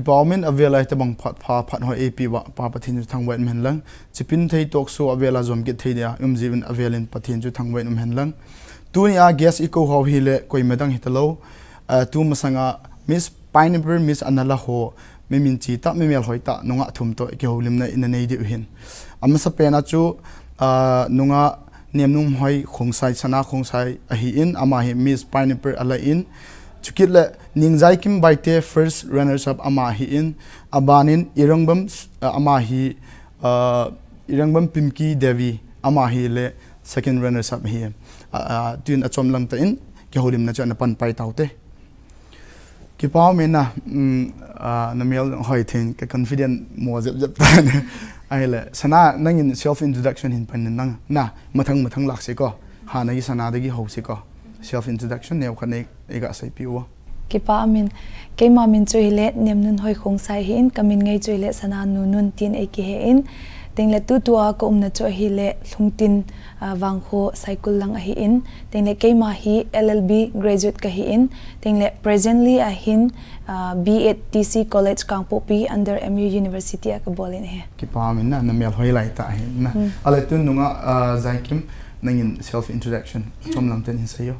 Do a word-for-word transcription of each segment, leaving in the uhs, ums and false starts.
Pau min avel a hitabang phat pha phat hoi eipeh uva, Pa Pathen chu thangvah in um hen lang. Chipin thei talk show avel a jom kit thei dia i um jiuvin avel in Pathen chu thangvah in um hen lang. Tuni a guest i kou ho hi le koima dang hita lou. Ah, tu masang a Miss Pineapple Miss ana la ho, mi min chi tah, mi melhoi tah, nungah thum toh kihoulimna ina nei diu hin. Amasapen a chu, ah, nungah Nemnunhoi Khongsai, Sana Khongsai ahin, ama hi Miss Pineapple ala in. Chukit le Ningjaikim Baite first runners up ama ahin, aban in Irangbam, ah, ama hi, ah, Irangbam Pimki Devi ama hi le second runners up ahi. Ah, ah, tun achom lang tah in kihoulimna chu ana pan pai taute. Kipa um e na, um, ah, na mel hoi thei in ka confident mo jep jep tan. Ahile, Sana, nangin self introduction hin pan in nang, na, mathang mathang lak se ko. Hana gi Sana dagi hou se ko. Self introduction neo khat nei, ei ga seipeh uvo. Kipa um in, keima min chu hile, Nemnunhoi Khongsai ahin, ka min ngai chu hile, Sana Nunun tin ei kihe in. Tengle tutua ka umna chu ahile, Lhungtin, ah, Vangkho Saikul lang ahin. Tengle keima hi L L B graduate kahin. Tengle presently ahin, ah, B Ed T C College Kangpokpi under M U University a kabol in ahi. Kipa um e na, na melhoi lai tah ahin na. Hmm. Ale tun nungah, ah, Jaikim, nangin self introduction chom lang tah in hin seiyo.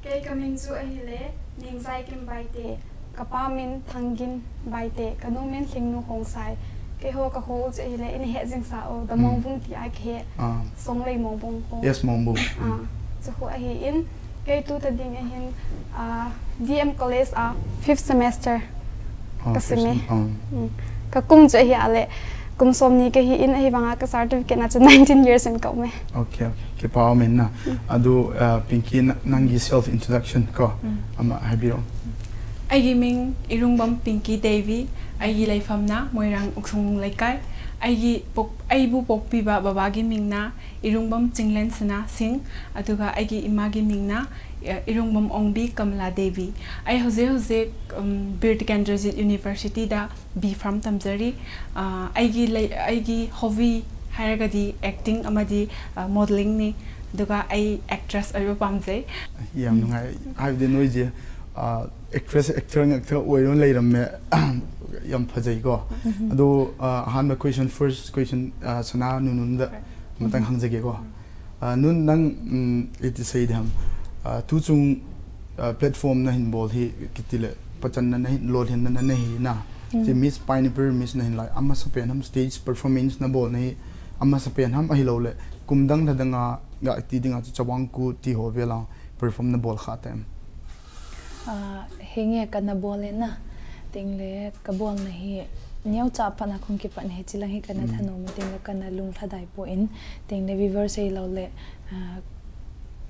Kei ka min chu ahile, Ningjaikim Baite, ka pa min Thanggin Baite, ka nu min Lhingnu Khongsai. Keiho ka kho u chu ahile, in he jing sa o, the Mongbung ti a kihe. Ah. Songlei Mongbung kho. Yes, Mongbung. Ah, chu kho ahin, kei tuta ding ahin, ah, D M College a fifth semester ka sim e. Ah, first sem-, ah. Mm. Ka kum chu ahile, kum somni kahin, ahivanga ka certificate na chu nineteen years in ka um e. Okay, okay. Kipa um e na. Mm. Adu, ah, Pinky, na, nangin self introduction ko. Mm. Ama haibiyo. Eigi min Irangbam Pinky Devi, eigi leifam na Moirang Uksung Leikai, eigi pok-, eibu pokpipa baba gi min na Irangbam Chinglen Sana Singh, aduga eigi ima gi min na, eh, Irangbam Ongbi Kamala Devi. Ei hojik hojik, um, Bir Tikendrajit University da B Pharm tamjari, ah, eigi lei, eigi hobby hairagadi acting amadi, ah, modeling ni, aduga ei actress oiba pamjai. Yam nungai, haibdi noi je, ah, actress, actor, actor oiron leiram me, yam phajai ko. Mhm. Adu, ah, ahanba question, first question, ah, Sana Nunun da, matang hangjai ko. Ah, Nun, nang, um, iti sei diham. Ah, tuchung, ah, platform nahin bol hi kiti le, pachanna nahin, lolhinna nahin nei na. Mm. Ti Miss Pineapple Miss nahin lai, amasapen ham stage performance nabol na hi, amasapen ham ahilou le, kum dang lha dang a, ga ti ding a chu Chavang Ku ti ho vel a perform nabol kha tem. Ah, henge kana bol e na. Tengle ka bolna hi neocha pat na kong kipat na hi, chilang hi kana thanom e, tengle kana lunglhadai poi. Tengle viewers ahilou le, ah,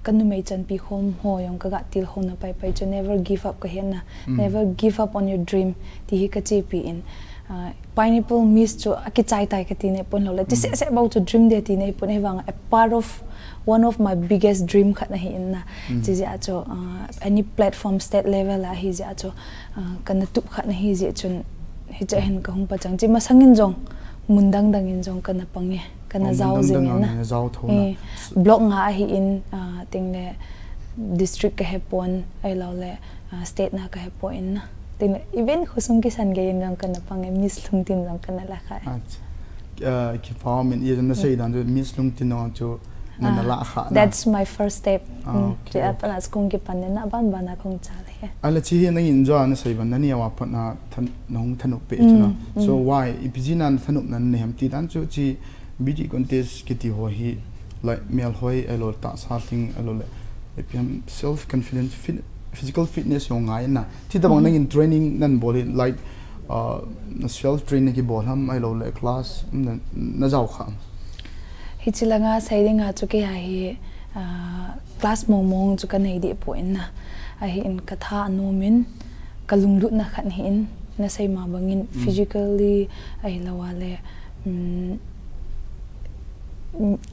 ka numei chanpi khom ho jong ka ga tilkhouna paipai chu never give up kahi na. Mm. Never give up on your dream. Ti hi ka chepi in. Ah, Pineapple Miss chu akichai tai kati nei pon lou le. Ti seh seh bou chu dream de ti nei pon, ahivang a part of one of my biggest dream khat ahin na. Mm. Chijeh a chu, ah, any platform state level a hijeh a chu, ah, kana tup khat ahi jeh chun hiche hin kahung pachang. Chi masang in jong mun dang dang in jong kana pang e, kana jao jing e na. Blog nga ahin, ah, tengle district kahe pon, ahilou le, ah, state na kahe pon na. Tengle even khosung kisan gei in jong kana pang e, Miss Lhungtin jong kana la kha e. Acha. Ah, kipa um e, ijat na sei dan chu Miss Lhungtin jong chu nana la kha na. That's my first step. Ah, okay. Chua pat na school kipan le na ban ban a kong cha le. Ahile chi hi nangin jong na sei ban na neo a pat na than-, nahung thanop peh chu na. So why, ipi jeh a na thanop na nei ham ti dan chu chi beauty contest kiti ho hi, like, melhoi ahilou le tahsa lhing ahilou le, ipi ham self confidence, fit-, physical fitness jong ngai na. Ti tabang nangin training nana bol hi, like, ah, na self train na kibol ham ahilou le class na, na jao kha ham. Hiche langa sei ding a chu kei a hi, ah, class mong mong chu ka nei deh poi na. Ahin ka tha anom in, ka lunglutna khat ahin, na sei ma bangin physically ahilou a le, um,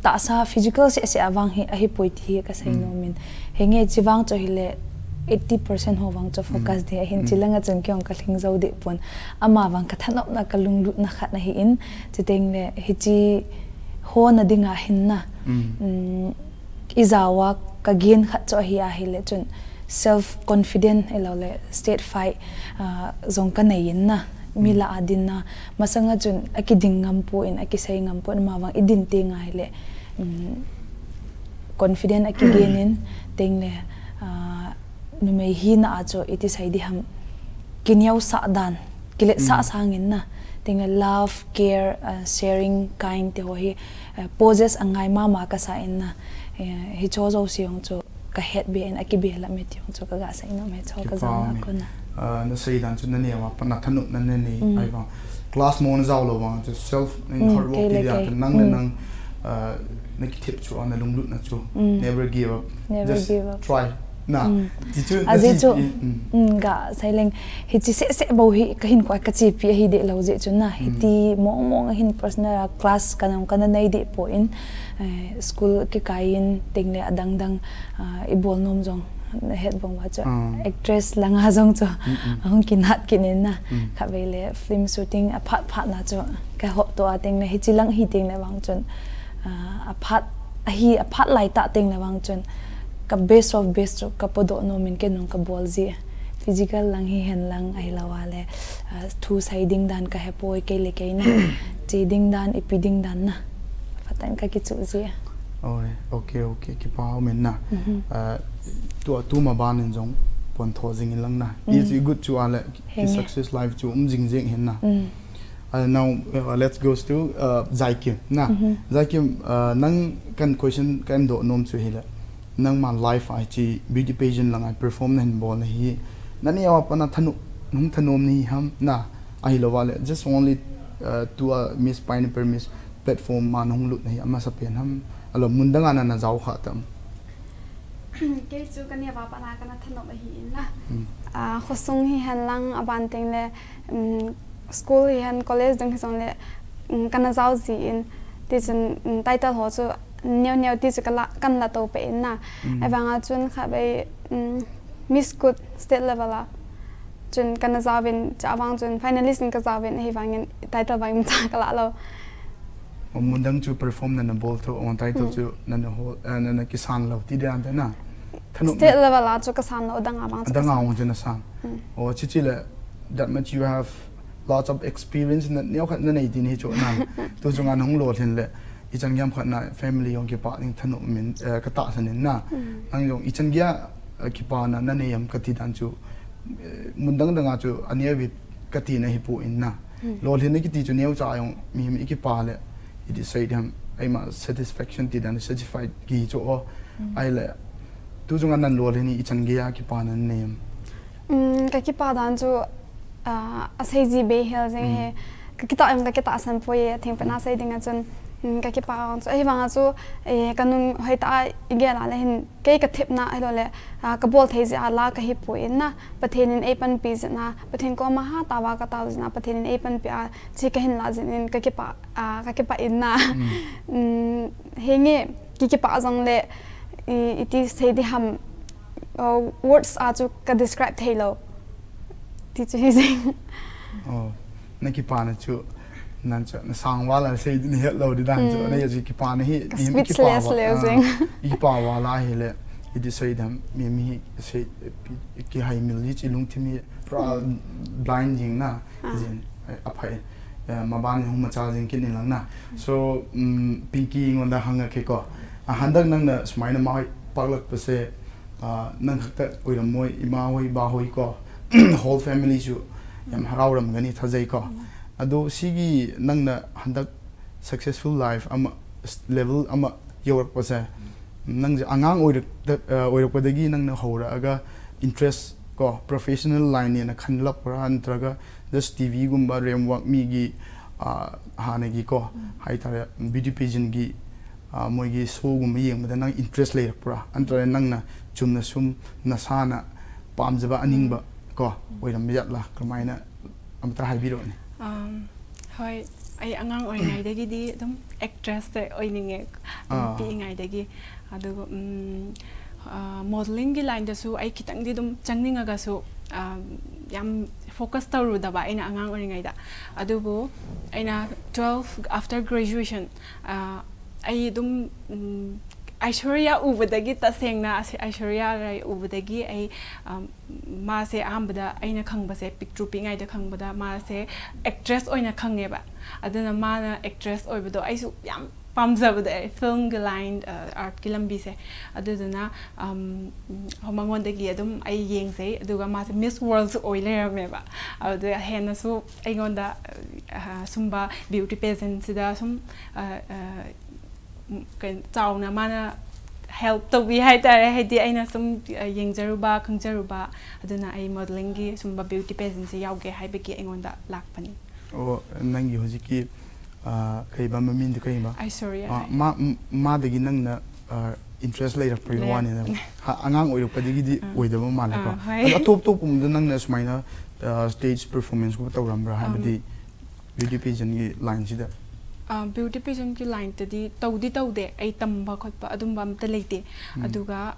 tahsa physical seh seh a vang hi, ahipoi ti hi ka sei nom in. Henge chi vang chu ahile eighty percent ho vang chu focus ding ahin, chi langa chun kei jong ka lhing jou deh pon. Ama vang ka thanopna ka lunglutna khat ahin, chuteng le hiche ho na ding ahin na. Um, ijao a ka gain khat chu ahi ahile chun self confident ahilou le stage fright, ah, jong ka nei in na. mi lah a dinna, masanga chun akiding ngam pon, akisei ngam pon, amavang idin teng ahile, um, confident akigen in, tengle, ah, numei hina a chu iti sei diham, kineosah dan, kiletsah sangin na, tengle love, care, ah, sharing kind te ho hi, ah, poses angai mama kasa in na, eh, hicho jouse jong chu kahet be in, akibel a me ti jong chu kaga sei nom e, chu kajana kona. Ah, nasei dan chu naneo a pat na thanopna nanei, ahivang class mo najao lou vang chu self in hard work ti dia chu nang le nang, ah, nakithep chu, ah, nalunglutna chu never give up. Just try. Na, ti chu, ajeh chu, um, ga sei leng, hiche seh seh bou hi kahinkhoa kachepi ahi deh lou jeh chun na, hiti mong mong ahin personal a class kana, kana nei deh pon, eh, school kikai in tengle adang dang, ah, ibol nom jong, het bang uva chu, actress langa jong chu, ahung kinat kit in na, khatvei le film shooting aphat phat na chu, kahop to a tengle, hiche lang hi tengle vang chun, ah, aphat, ahi, aphat lai tah tengle vang chun, ka best of best chu kapodoh nom in kei nung kabol ji. Physical lang hihen lang ahilou a le, ah, thu sei ding dan kahepoi kei le kei na. Che ding dan, ipi ding dan na. Phatah in kakichuh ji. Oi, okay, okay, kipa um in na. Ah, tu, tu maban in jong pontho jing in lang na. It's good chu a le, ki success life chu um jing jing hin na. Ah, now, uh, let's go to, uh, Zaikim. Na, Zaikim, uh, nang kan question kan doh nom chu hile. Nangma life a hiche beauty pageant langa perform nahin bol na hi, naneo a pat na thanop, nahung thanom nahi ham na, ahilou va le, just only, uh, tua Miss Pineapple Miss platform ma nahung lut na hi amasapen ham, ahilou mun dang a nana jao kha tam? Kei chu kaneo a pat na kana thanop ahi in na. Ah, khosung hihen lang aban tengle, um, school hihen college ding hijongle, um, kana jao ji in, tichun, um, title ho chu neo neo ti chu kala, kana la to pe in na. Ahivang a chun khatvei, um, Miss Kut state level a chun kana jao vin, chua vang chun finalist in kajao vin, ahivang in title vang imacha kala lou. O, mun dang chu perform nana bol tho, o, title chu nana ho, eh, nana kisan lou ti dan te na. Thanop state level a chu kasan lou, adang a vang chu kasan. Adang a vang chu nasan. O, chuche le, that much you have lots of experience, naneo khat nanei ti nahi chu na. Tu chunga nahung lolhin le, ichan gei ham khat na family jong kipah ding thanop min, eh, katahsan in na. Nang jong ichan gei a, eh, kipana nanei ham kati dan chu, eh, mun dang dang a chu aneo vi kati na hipon na. Lolhin na kiti chu neocha jong mihem ikipa le, iti sei diham, eima satisfaction ti dan, satisfied kihi chu o. Ahile, tu chunga nan lolhin hi ichan gei a kipana nanei ham? Um, kakipa dan chu, ah, asei ji be hel jeng e. Kakitah jong kakitahsan poi e, atheng pen a sei ding a chun, um, kakipa jong chu, ahivang a chu, eh, kanung hoitah a igel a le hin, kei kathepna ahilou le, ah, kabol thei jeh a la kahi pon na, Pathen in eipanpi jeh a, Pathen koma hatah a katao jeh a, Pathen in eipanpi a, che kahin lah jeh in kakipa, ah, kakipa in na. Um, henge, ki, kipa jongle, i, iti sei diham, uh, words a chu ka describe thei lou. Ti chu hi jeng. Oh, nakipana chu, nan chu, nasang val a sei ding het lou di dan chu, na ya chu kipana hi, ka speechless le jeng. Ikipa val a hile, iti sei diham, mi, mi hi, sei, kihaimil hi chi lungthim hi, pra blind jing na, jin, aphai, eh, maban hung macha jing kit in lang na. So, um, Pinky ngonda hang a ke ko. A handak nang na sumai na mai paklak pa se, ah, nang khakta koiram moi, ima hoi, ba hoi ko. Whole family chu, yam harau ram gani thajai ko. Ado sigi nang na handak successful life ama s-, level ama yorak pa se. Nang je angang oirak da, eh, oirak pa dagi nang na hora aga interest ko professional line ni na khanlap ra ntraga just T V gumba remwak mi gi, ah, hana gi ko. Hai tare beauty pageant gi, ah, moi gi show gumba yeng ma da nang interest lei ra pura. Ntraga nang na chum na sum na sa na pam jaba aning ba ko. Oiram yat la kamaina amta hai biro ni. Um, hoi, ai angang oingai dagi di, dum actress te oininge, dum pi ngai dagi. Adu, um, ah, modeling gi line da su, ai kitang di dum changning aga su, um, yam focus taru da ba, aina angang oingai da. Adu bu, aina twelve after graduation, ah, ai dum, um, Aishwarya ꯎꯕꯗꯒꯤ, ꯇꯁꯦꯡꯅ ꯑꯁꯤ Aishwarya Rai ꯎꯕꯗꯒꯤ ꯑꯩ, ꯑꯝ, ꯃꯥꯁꯦ ꯑꯍꯥꯟꯕꯗ ꯑꯩꯅ ꯈꯪꯕꯁꯦ, ꯄꯤꯛꯇ꯭ꯔꯨ ꯄꯤꯛꯏꯉꯩꯗ ꯈꯪꯕꯗ ꯃꯥꯁꯦ actress ꯑꯣꯏꯅ ꯈꯪꯉꯦꯕ꯫ ꯑꯗꯨꯅ ꯃꯥꯅ actress ꯑꯣꯏꯕꯗꯣ ꯑꯩꯁꯨ ꯌꯥꯝ ꯄꯥꯝꯖꯕꯗꯣ, ꯑꯩ filmꯒꯤ line, ꯑ, artꯀꯤ ꯂꯝꯕꯤꯁꯦ꯫ ꯑꯗꯨꯗꯨꯅ, ꯑꯝ, ꯃꯉꯣꯟꯗꯒꯤ ꯑꯗꯨꯝ ꯑꯩ ꯌꯦꯡꯖꯩ꯫ ꯑꯗꯨꯒ ꯃꯥꯁꯦ Miss Worldꯁꯨ ꯑꯣꯏ ꯂꯩꯔꯝꯃꯦꯕ꯫ ꯑꯗꯨꯗ ꯍꯦꯟꯅꯁꯨ ꯑꯩꯉꯣꯟꯗ, ꯑ, ꯁꯨꯝꯕ beauty pageantꯁꯤꯗ ꯁꯨꯝ, ꯑ, ꯑ, ꯎꯝ, ꯀꯩ-, ꯆꯥꯎꯅ ꯃꯥꯅ help ꯇꯧꯕꯤ ꯍꯥꯏꯇꯥꯔꯦ꯫ ꯍꯥꯏꯗꯤ ꯑꯩꯅ ꯁꯨꯝ, ꯑ, ꯌꯦꯡꯖꯔꯨꯕ, ꯈꯪꯖꯔꯨꯕ, ꯑꯗꯨꯅ ꯑꯩ modelingꯒꯤ ꯁꯨꯝꯕ beauty pageantꯁꯦ ꯌꯥꯎꯒꯦ ꯍꯥꯏꯕꯒꯤ ꯑꯩꯉꯣꯟꯗ ꯂꯥꯛꯄꯅꯤ꯫ ꯑꯣ, ꯅꯪꯒꯤ ꯍꯧꯖꯤꯛꯀꯤ, ꯑ, ꯀꯩꯕ ꯃꯃꯤꯡꯗꯨ ꯀꯩꯕ? Aishwarya ꯑ, Rai꯫ ꯃꯥ-, ꯃ-, ꯃꯥꯗꯒꯤ ꯅꯪꯅ, ꯑ, interest ꯂꯩꯔꯛꯄꯒꯤ ꯂꯩꯔꯛ-, ꯋꯥꯅꯤꯅꯦ꯫ ꯍꯥ, ꯑꯉꯥꯡ ꯑꯣꯏꯔꯛꯄꯗꯒꯤꯗꯤ ꯑꯥ꯫ ꯑꯣꯏꯗꯕ ꯃꯥꯜꯂꯦꯀꯣ꯫ ꯑꯥ, ꯍꯣꯏ꯫ ꯑꯗꯣ ꯑꯇꯣꯞ ꯑꯇꯣꯞꯄ ꯅꯪꯅ ꯁꯨꯃꯥꯏꯅ, ꯑ, stage performanceꯀꯨꯝꯕ ꯇꯧꯔꯝꯕ꯭ꯔꯥ? ꯍꯥꯏꯕꯗꯤ ꯑꯝ꯫ Beauty pageantꯀꯤ lineꯁꯤꯗ? ꯑ, beauty pageantꯀꯤ lineꯇꯗꯤ ꯇꯧꯗꯤ ꯇꯧꯗꯦ꯫ ꯑꯩ ꯇꯝꯕ ꯈꯣꯠꯄ ꯑꯗꯨꯝꯕ ꯑꯝꯇ ꯂꯩꯇꯦ꯫ ꯎꯝ꯫ ꯑꯗꯨꯒ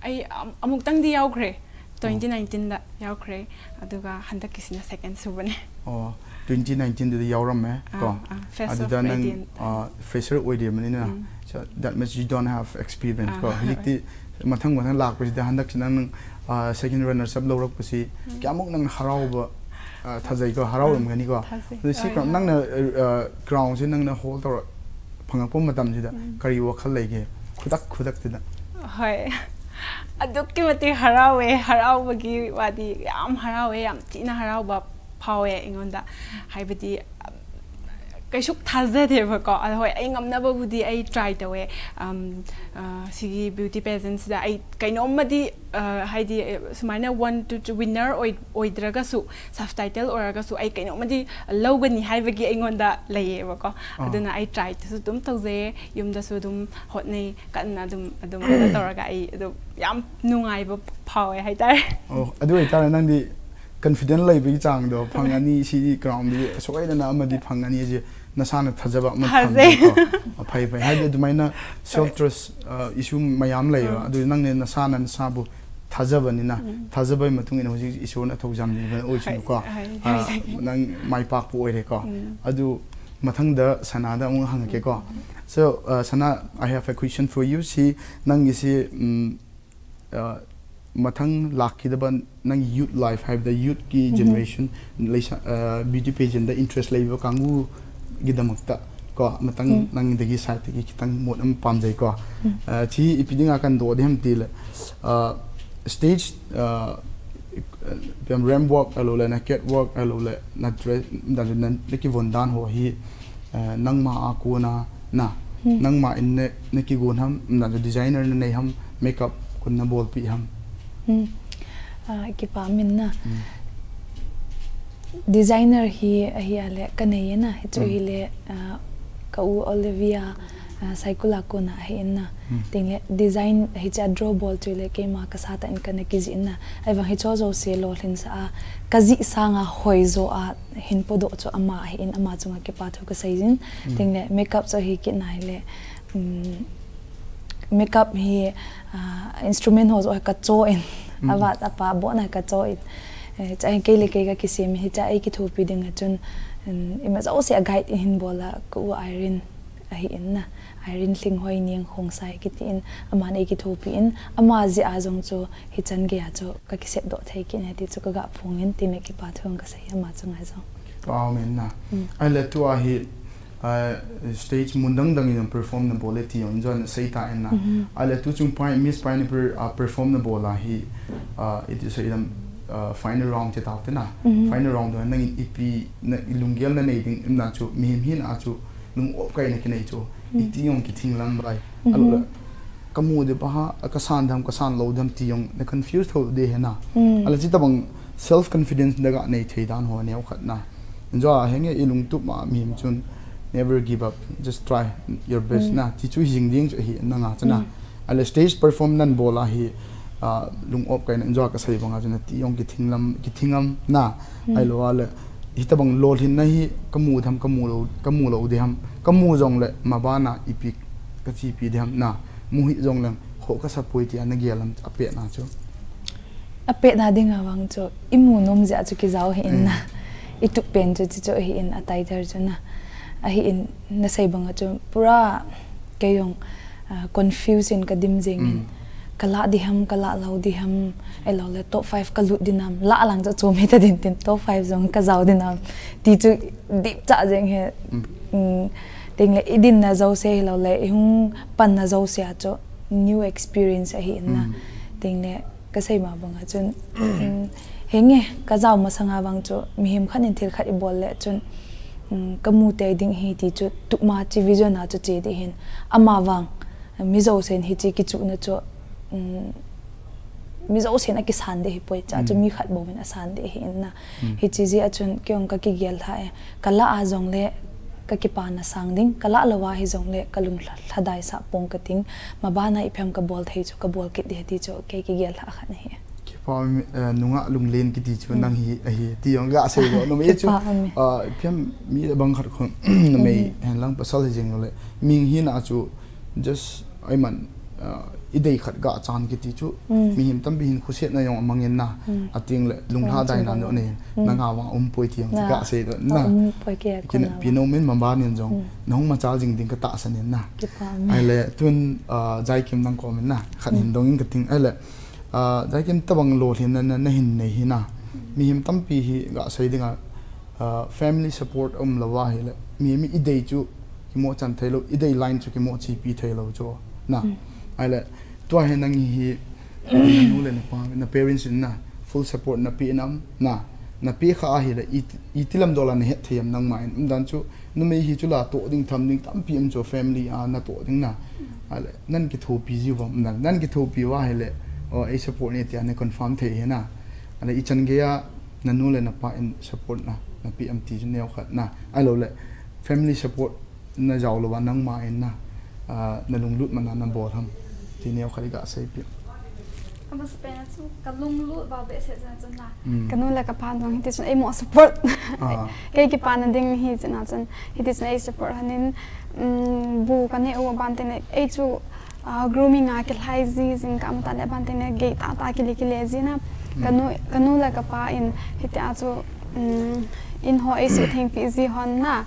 ꯑꯩ ꯑꯝ-, ꯑꯃꯨꯛꯇꯪꯗꯤ ꯌꯥꯎꯈ꯭ꯔꯦ꯫ ꯑꯣ꯫ Twenty nineteenꯗ ꯌꯥꯎꯈ꯭ꯔꯦ꯫ ꯑꯗꯨꯒ ꯍꯟꯗꯛꯀꯤꯁꯤꯅ second ꯁꯨꯕꯅꯦ꯫ ꯑꯣ, twenty nineteenꯗꯨꯗ ꯌꯥꯎꯔꯝꯃꯦ, ꯑꯥ, ꯀꯣ? ꯑꯥ, Fest ꯑꯗꯨꯗ of ꯅꯪ, Radiant꯫ ꯑꯥ, fresher ꯑꯣꯏꯔꯤꯕꯅꯤꯅ, ꯎꯝ꯫ So that much you don't have experience, ꯑꯥ, ꯀꯣ? ꯍꯣꯏ꯫ ꯍꯧꯖꯤꯛꯇꯤ ꯃꯊꯪ ꯃꯊꯪ ꯂꯥꯛꯄꯁꯤꯗ ꯍꯟꯗꯛꯁꯤ ꯅꯪ, ꯑꯥ, second runners up ꯂꯧꯔꯛꯄꯁꯤ ꯎꯝ꯫ ꯀꯌꯥꯃꯨꯛ ꯅꯪ ꯍꯔꯥꯎꯕ, ꯑꯥ, ꯊꯥꯖꯩꯀꯣ, ꯍꯔꯥꯎꯔꯝꯒꯅꯤꯀꯣ? ꯊꯥꯖꯩ꯫ ꯑꯗꯨ ꯁꯤ ꯍꯣꯏ, ꯀ-, ꯍꯣꯏ꯫ ꯅꯪꯅ, ꯑꯥ, crownꯁꯤ ꯅꯪꯅ hold ꯇꯧꯔ ꯐꯪꯉꯛꯄ ꯃꯇꯝꯁꯤꯗ ꯎꯝ꯫ ꯀꯔꯤ ꯋꯥꯈꯜ ꯂꯩꯒꯦ? ꯈꯨꯗꯛ ꯈꯨꯗꯛꯇꯨꯗ꯫ ꯍꯣꯏ꯫ ꯑꯗꯨꯛꯀꯤ ꯃꯇꯤꯛ ꯍꯔꯥꯎꯋꯦ꯫ ꯍꯔꯥꯎꯕꯒꯤ ꯋꯥꯗꯤ ꯌꯥꯝ ꯍꯔꯥꯎꯋꯦ, ꯌꯥꯝ ꯊꯤꯅ ꯍꯔꯥꯎꯕ ꯐꯥꯎꯋꯦ ꯑꯩꯉꯣꯟꯗ꯫ ꯍꯥꯏꯕꯗꯤ, ꯀꯩꯁꯨ ꯊꯥꯖꯗꯦꯕꯀꯣ꯫ ꯑꯗꯣ ꯍꯣꯏ, ꯑꯩ ꯉꯝꯅꯕꯕꯨꯗꯤ ꯑꯩ try ꯇꯧꯋꯦ꯫ ꯑꯝ, ꯑ, ꯁꯤꯒꯤ beauty pageantꯁꯤꯗ ꯑꯩ ꯀꯩꯅꯣꯝꯃꯗꯤ, ꯑ, ꯍꯥꯏꯗꯤ, ꯑ, ꯁꯨꯃꯥꯏꯅ one, two, three winner ꯑꯣꯏ-, ꯑꯣꯏꯗ꯭ꯔꯒꯁꯨ, subtitle ꯑꯣꯏꯔꯒꯁꯨ ꯑꯩ ꯀꯩꯅꯣꯝꯃꯗꯤ ꯂꯧꯒꯅꯤ ꯍꯥꯏꯕꯒꯤ ꯑꯩꯉꯣꯟꯗ ꯂꯩꯌꯦꯕꯀꯣ꯫ ꯑꯥ꯫ ꯑꯗꯨꯅ ꯑꯩ tryꯁꯨ ꯑꯗꯨꯝ ꯇꯧꯖꯩꯌꯦ, ꯌꯨꯝꯗꯁꯨ ꯑꯗꯨꯝ ꯍꯣꯠꯅꯩ, ꯀꯟꯅ ꯑꯗꯨꯝ, ꯑꯗꯨꯃꯥꯏꯅ ꯇꯧꯔꯒ ꯑꯩ ꯑꯗꯨꯝ ꯌꯥꯝ ꯅꯨꯡꯉꯥꯏꯕ ꯐꯥꯎꯋꯦ ꯍꯥꯏꯇꯥꯔꯦ꯫ ꯑꯣ, ꯑꯗꯨ ꯑꯣꯏꯇꯥꯔꯗꯤ ꯅꯪꯗꯤ confident ꯂꯩꯕꯒꯤ ꯆꯥꯡꯗꯣ, ꯐꯪꯉꯅꯤ, ꯁꯤꯒꯤ crownꯗꯤ ꯁꯣꯏꯗꯅ ꯑꯃꯗꯤ ꯐꯪꯉꯅꯤ ꯍꯥꯏꯁꯦ ꯅꯁꯥꯅ ꯊꯥꯖꯕ ꯑꯃ ꯊꯥꯖꯩ꯫ ꯊꯝꯕꯤꯀꯣ꯫ ꯑ, ꯐꯩ, ꯐꯩ꯫ ꯍꯥꯏꯗꯤ ꯑꯗꯨꯃꯥꯏꯅ self ꯍꯣꯏ꯫ Trust, ꯑ, issue ꯃꯌꯥꯝ ꯂꯩꯌꯦꯕ꯫ ꯎꯝ꯫ ꯑꯗꯨ ꯅꯪꯅ ꯅꯁꯥꯅ ꯅꯁꯥꯕꯨ ꯊꯥꯖꯕꯅꯤꯅ, ꯎꯝ꯫ ꯊꯥꯖꯕꯒꯤ ꯃꯇꯨꯡ ꯏꯟꯅ ꯍꯧꯖꯤꯛ ꯏꯁꯣꯔꯅ ꯊꯧꯖꯥꯟꯕꯤꯕꯅ ꯑꯣꯏꯁꯅꯨꯀꯣ꯫ ꯍꯣꯏ, ꯍꯣꯏ, ꯑ, ꯍꯣꯏ꯫ ꯅꯪ ꯃꯥꯏ ꯄꯥꯛꯄ ꯑꯣꯏꯔꯦꯀꯣ꯫ ꯎꯝ꯫ ꯑꯗꯨ ꯃꯊꯪꯗ ꯁꯅꯥꯗ ꯑꯃꯨꯛ ꯍꯪꯉꯛꯀꯦꯀꯣ꯫ ꯎꯝ꯫ So, uh, Sana, I have a question for you. ꯁꯤ ꯅꯪꯒꯤꯁꯤ, ꯎꯝ, ꯑ, ꯃꯊꯪ ꯂꯥꯛꯈꯤꯗꯕ ꯅꯪꯒꯤ youth life ꯍꯥꯏꯕꯗ youthꯀꯤ ꯎꯝ꯫ Generation ꯂꯩꯁꯥ-, ꯑ, beauty pageantꯗ interest ꯂꯩꯕ ꯀꯥꯡꯕꯨꯒꯤꯗꯃꯛꯇ ꯀꯣ, ꯃꯊꯪ ꯎꯝ꯫ ꯅꯪꯒꯤꯗꯒꯤ sideꯇꯒꯤ ꯈꯤꯇꯪ ꯃꯣꯠ ꯑꯃ ꯄꯥꯝꯖꯩꯀꯣ꯫ ꯎꯝ꯫ ꯑ, ꯁꯤ ꯏꯄꯤꯗꯤ ꯉꯥꯛꯀꯟꯗꯣ ꯑꯗꯨꯝ ꯇꯤꯂꯦ꯫ ꯑ, stage, ꯑ, ꯄꯤꯌꯝ ramp walk ꯑꯂꯣꯂꯦ, na catwalk ꯑꯂꯣꯂꯦ, na dress, na, na, na kivon dan ho hi, ꯑ, ꯅꯪꯃ ꯑꯀꯣꯅ, ꯅ, ꯎꯝ꯫ ꯅꯪꯃ ꯏꯟꯅ, ꯅ ꯀꯤꯒꯣꯟ ꯍꯝ, ꯅ designer ꯅ ꯅꯩ ꯍꯝ, makeup ꯀꯨꯟꯅ ꯕꯣꯜ ꯄꯤ ꯍꯝ꯫ ꯎꯝ꯫ ꯑ, ꯀꯤꯄꯥ ꯃꯤꯟꯅ꯫ ꯎꯝ꯫ Designer ꯍꯤ, ꯑꯍꯤ ꯑꯂꯦ, ꯀꯅꯩꯌꯦꯅ, ꯍꯤꯆꯣ ꯎꯝ꯫ ꯍꯤꯂꯦ, ꯑ, ꯀꯎ Olivia, ꯑ, Saikula ꯀꯣꯅ ꯑꯍꯤ ꯏꯟꯅ꯫ ꯎꯝ꯫ ꯇꯤꯡꯂꯦ, design ꯍꯤꯆꯥ draw ꯕꯣꯜ ꯆꯨꯏꯂꯦ, ꯀꯦꯃꯥ ꯀꯁꯥꯇ ꯏꯟ ꯀꯅ ꯀꯤꯖꯤ ꯏꯟꯅ꯫ ꯑꯩꯕ ꯍꯤꯆꯣ ꯖꯣ ꯁꯦ ꯂꯣ ꯂꯤꯟ ꯁꯥ ꯑ, ꯀꯖꯤ ꯁꯥꯡ ꯑ, ꯍꯣꯏ ꯖꯣ ꯑ, ꯍꯤꯟ ꯄꯣꯗꯣ ꯆꯣ ꯑꯃ ꯑꯍꯤ ꯏꯟ ꯑꯃ ꯆꯨꯡꯉ ꯀꯤꯄꯥ ꯊꯨ ꯀꯁꯩꯖꯤꯟ꯫ ꯎꯝ꯫ ꯇꯤꯡꯂꯦ, makeup ꯆꯣ ꯍꯤ ꯀꯤꯠꯅ ꯍꯤꯂꯦ, ꯎꯝ, makeup ꯍꯤ, ꯑ, instrument ꯍꯣ ꯖꯣ ꯀꯆꯣ ꯏꯟ, ꯎꯝ꯫ ꯑꯕꯥꯠ ꯑꯄꯥ ꯕꯣꯠꯅ ꯀꯆꯣ ꯏꯟ꯫ ꯑꯦ, ꯆꯥ ꯀꯩ ꯂꯩ ꯀꯩꯒ ꯀꯤꯁꯦꯝ ꯍꯤ ꯆꯥ ꯑꯩ ꯀꯤꯊꯣꯛꯄꯤꯗꯤꯡ ꯑꯆꯨꯟ, ꯎꯝ, ꯏꯃꯥ ꯖꯧꯁꯦ ꯑ guide ꯏꯟ ꯕꯣꯂ ꯀꯎ Irene ꯑꯍꯤ ꯏꯟꯅ꯫ Irene ꯂꯤꯡꯍꯣꯏ ꯅꯤꯡ ꯍꯣꯡꯁꯥꯏ ꯀꯤꯇꯤ ꯏꯟ, ꯑꯃꯥꯟ ꯑꯩ ꯀꯤꯊꯣꯛꯄꯤ ꯏꯟ, ꯑꯃꯥ ꯖꯤ ꯑꯥ ꯖꯣꯡ ꯆꯣ ꯍꯤꯆꯟ ꯒꯦ ꯑꯆꯣ ꯀ ꯀꯤꯁꯦꯞ ꯗꯣ ꯊꯩ ꯀꯤꯅꯦ ꯇꯤ ꯆꯣ ꯀꯒ ꯐꯣꯡ ꯏꯟ ꯇꯤꯃꯦ ꯀꯤꯄꯥ ꯊꯨꯡ ꯀꯁꯩ ꯑꯃꯥ ꯆꯣ ꯉꯥꯏ ꯖꯣ꯫ ꯄꯥꯎ ꯃꯦꯟꯅ꯫ ꯎꯝ꯫ ꯑꯩ ꯂꯦ ꯇꯨ ꯑꯍꯤ, ꯑ, stage ꯃꯨꯟꯗꯪ ꯗꯪ ꯏꯅ perform ꯅ ꯕꯣꯂꯦ ꯇꯤ ꯌꯣꯟ ꯖꯣꯟ ꯁꯩ ꯇꯥ ꯏꯟꯅ꯫ ꯎꯝ꯫ ꯑꯩ ꯂꯦ ꯇꯨ ꯆꯨꯡ ꯄꯥꯏ, Miss Pineapple, ꯑ, perform ꯅ ꯕꯣꯂ ꯍꯤ, ꯑ, ꯏꯠ ꯏꯁ ꯏꯗꯝ, ꯑ, final round ꯆꯦ ꯇꯥꯎ ꯇꯦꯅ꯫ ꯎꯝ꯫ Final round ꯗꯣ ꯅꯪ ꯏꯄꯤ, ꯅ ꯏꯂꯨꯡꯒꯦꯜ ꯅ ꯅꯩ ꯗꯤꯡ, ꯏꯝꯅ ꯆꯨ, ꯃꯤꯍꯤꯝ ꯍꯤꯅ ꯆꯨ, ꯂꯨꯡ ꯑꯣꯞ ꯀꯥꯏꯅ ꯀꯤꯅꯩ ꯆꯨ, ꯎꯝ꯫ ꯏꯇꯤ ꯌꯣꯡ ꯀꯤꯊꯤꯡ ꯂꯝ ꯕꯥꯏ꯫ ꯎꯝ꯫ ꯑꯂꯨ ꯂ, ꯀꯃꯨ ꯗꯦ ꯕꯍꯥ, ꯀꯁꯥꯟ ꯗꯝ, ꯀꯁꯥꯟ ꯂꯧ ꯗꯝ ꯇꯤ ꯌꯣꯡ, ꯅ confuse ꯊꯧ ꯗꯦ ꯍꯦꯅ꯫ ꯎꯝ꯫ ꯑꯂ ꯆꯤ ꯇꯕꯪ self confidence ꯗꯒ ꯅꯩ ꯊꯩ ꯗꯥꯟ ꯍꯣ ꯅꯦ ꯋꯥꯈꯠꯅ꯫ ꯏꯟꯖꯣ ꯍꯦꯡ ꯏꯂꯨꯡ ꯇꯨꯞ ꯃ ꯃꯤꯍꯤꯝ ꯆꯨꯟ, never give up, just try your best ꯎꯝ꯫ ꯅ, ꯇꯤ ꯆꯨ ꯍꯤꯡ ꯗꯤꯡ ꯆꯨ ꯍꯤ ꯅ ꯉꯥ ꯆꯅ꯫ ꯎꯝ꯫ ꯑꯂ stage perform ꯅꯟ ꯕꯣꯂ ꯍꯤ, ꯑ, ꯂꯨꯡ ꯑꯣꯞ ꯀꯥꯏꯅ ꯏꯟꯖꯣ ꯀꯁꯩ ꯕꯪ ꯉꯥ ꯆꯅ ꯇꯤ ꯌꯣꯡ ꯀꯤꯊꯤꯡ ꯂꯝ, ꯀꯤꯊꯤꯡ ꯂꯝ ꯅ꯫ ꯎꯝ꯫ ꯑꯂꯣ ꯑꯂ, ꯍꯤ ꯇꯕꯪ ꯂꯣ ꯂꯤꯟ ꯅ ꯍꯤ, ꯀꯃꯨ ꯙꯝ, ꯀꯃꯨ ꯂꯧ, ꯀꯃꯨ ꯂꯧ ꯗꯦ ꯍꯝ, ꯀꯃꯨ ꯖꯣꯡ ꯂꯦ, ꯃꯕꯥꯅ ꯏꯄꯤꯛ, ꯀꯆꯤ ꯄꯤ ꯗꯦ ꯍꯝ ꯅ, ꯃꯨ ꯍꯤ ꯖꯣꯡ ꯂꯦ, ꯍꯣ ꯀꯁꯥ ꯄꯣꯏ ꯇꯤ ꯑꯅ ꯒꯦ ꯂꯝ, ꯑꯄꯦꯠ ꯅ ꯆꯨ꯫ ꯑꯄꯦꯠ ꯅ ꯗꯤꯡ ꯑ ꯕꯪ ꯆꯨ, ꯏꯃꯨ ꯅꯣꯝ ꯖꯤ ꯑ ꯆꯨ ꯀꯤꯖꯥꯎ ꯍꯤ ꯏꯟ ꯅ, ꯎꯝ꯫ ꯏꯇꯨꯛ ꯄꯦꯟ ꯆꯨ ꯆꯤ ꯆꯨ ꯍꯤ ꯏꯟ ꯑ title ꯆꯨ ꯅ, ꯑꯍꯤ ꯏꯟ ꯅ ꯁꯩ ꯕꯪ ꯑ ꯆꯨ, ꯄꯨꯔꯥ ꯀꯩ ꯌꯣꯡ, uh, confuse in ka dim jeng in. Mm. Ka lah di ham, ka lah lou di ham, ahilou le top five ka lut di nam, lah lang chu chom hita din tin top five jong ka jao di nam. Ti chu dip cha jeng he. Mm. Mm, ting le i dinna jouse ahilou le, i hung panna jouse a chu new experience ahi in na. Mm. Ting le ka sei ma banga chun, um, henge, ka jao masanga vang chu, mihem khat in thil khat i bol le chun, um, ka mu tei ding hi ti chu, tukma chi vision a chu che di hin. Ama vang, mi jousen hichi kichuhna chu, um, mi jousen a kisan di hi poi cha chu, mm, mi khat bou in a san di hi in na. Mm. Hichi jeh a chun, kei jong ka kigel lha e. Ka lah a jong le, ka kipana sang ding, ka lah lou a hi jong le, ka lung lha-, lhadai sah pong ka ting, ma bana ipi ham ka bol thei chu, ka bol kit di ti chu, kei kigel lha khat ahi. Kipa mi, eh, nungah lunglen kiti chu, mm, nang hi, ahi, ti jong ga sei lo, numei chu, kipa mi. Ah, ipi ham mi bang khat khun, numei, mm, hen lang pasal hi jeng le, mi hina chu, just, ai man, ah, i dei khat ga chan kiti chu, mm, mihem tampi hin khusiatna jong a mang in na, mm, ating le, lunglha, mm, daina chu no nei, mm, nanga vang um poi ti jong, na, ga sei lo, na, um poi ke, kin kona pi vang. No min ma ban in jong, mm, na hung ma cha jing ding ka tahsan in na. Kipa mi. Ahile, tun, ah, Jaikim nang kom in na, khat hin, mm, dong in ka ting, ahile, ah, Jaikim tabang lolhinna na, na hin nei hi na. Mihem tampi hi ga sei ding a, ah, family support um lou a hile, mi, mi i dei chu kimo chan thei lou, i dei line chu kimo chepi thei lou chu, na. Mm. Ahile, tua hi nang hi, na nu le na pa, na parents in na, full support na pe nam, na, na pe kha a hile, i, iti lam dol a na het thei am nangma in, um dan chu, numei hi chu la toh ding tham ding tampi um chu family a na toh ding na. Ahile, nan kithopi jiu vam, nan, nan kithopi uva hile, o, ei support ne tia na confirm thei hi na. Ahile, i chan gei a, na nu le na pa in support na, na pe am ti chu neo khat na. Ahilou le, family support na jao lou va nangma in na, ah, na lunglut man a na bol ham. Ti neo khat i ga sei pi. Ka masapen a chu ka lunglut va behseh chun chun na. Mm. Ka nu le ka pa jong hiti chun ei mo support. Ah. Kei kipana ding hi chun a chun hiti chun ei support hanin, mm, bu ka ne u ban te ne ei chu, ah, grooming a kilhai ji jing ka mu ta le ban te ne gei ta ta kile kile ji na. Ka, mm, nu, ka nu le ka pa in hiti a chu, mm, in ho ei sutheng pi ji hon na.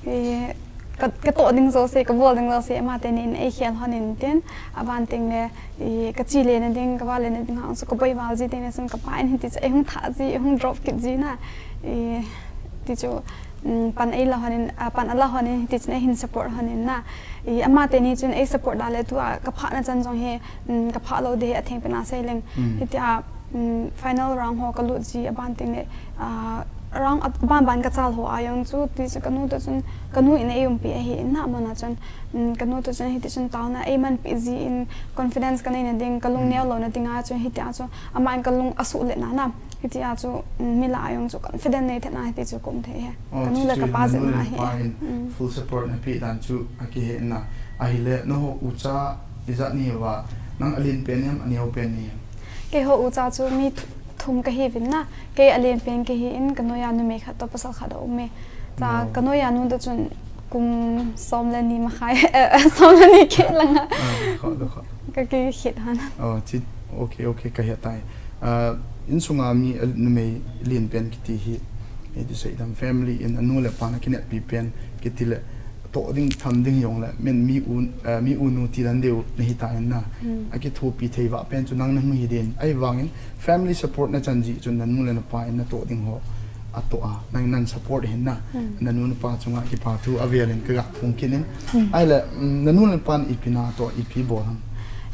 I, ka, ka toh ding jouse, ka bol ding jouse, ama teni in ei khel hon in tin, aban teng le, i, ka chi le na ding, ka va le na ding hang, so ka boi val ji teng le, sun ka pa in hiti chu, ei hung tha ji, ei hung drop kit ji na, i, ti chu, mm, pan ei la hon in, a, pan a la hon in, hiti chun ei hin support hon in na, i, ama teni chun ei support da le tu a, ka pha na chan jong hi, mm, ka pha lou di hi a theng pen a sei leng, mm, hiti a, mm, final round ho ka lut ji aban teng le, ah, round a ban ban ka chal ho a jong chu, ti chu ka nu to chun, ka nu in ei umpi ahi in na mun a chun, mm, ka nu to chun hiti chun taona ei manpi ji in confidence ka nei na ding, ka lung, mm, neo lou na ding a chun hiti a chu, ama in ka lung a suh le na na, hiti a chu, mm, mi lah a jong chu confident nei the na hiti chu ka um thei hi. Oh, ka nu le ka pa jeh a hi. Mm. Full support na pe dan chu a kihe na. Ahile, na ho ucha ijat ni va, nang a lin pen em, a neo pen ni em? Kei ho ucha chu mi th-, thum ka hi vin na. Kei a lin pen ka hi in, ka noi a numei khat to pasal khat a um e. Ta, no, ka noi a nu to chun kum som le ni ma khai, eh, som le ni keh lang a. Ah, kho, do kho. Ka kihit han. Oh, chi, okay, okay, ka he tai. Ah, insung a mi, eh, numei lin pen kiti hi, eh, ti sei dam family in a nu le pa na kineppi pen kiti le, toh ding tham ding jong le, min mi u, eh, mi u nu ti dan deu na hi ta in na. Mm. A kithopi thei va pen chu nang na hung hi din. Ahivangin family support na chan ji chun na nu le na pa in na toh ding ho a toh a, nang nan support hin na. Mm. Na nu na pa chunga kipa thu a vel in ka ga phung kit in. Mm. Ahile, mm, na nu le na pa in ipi na toh, ipi bol ham?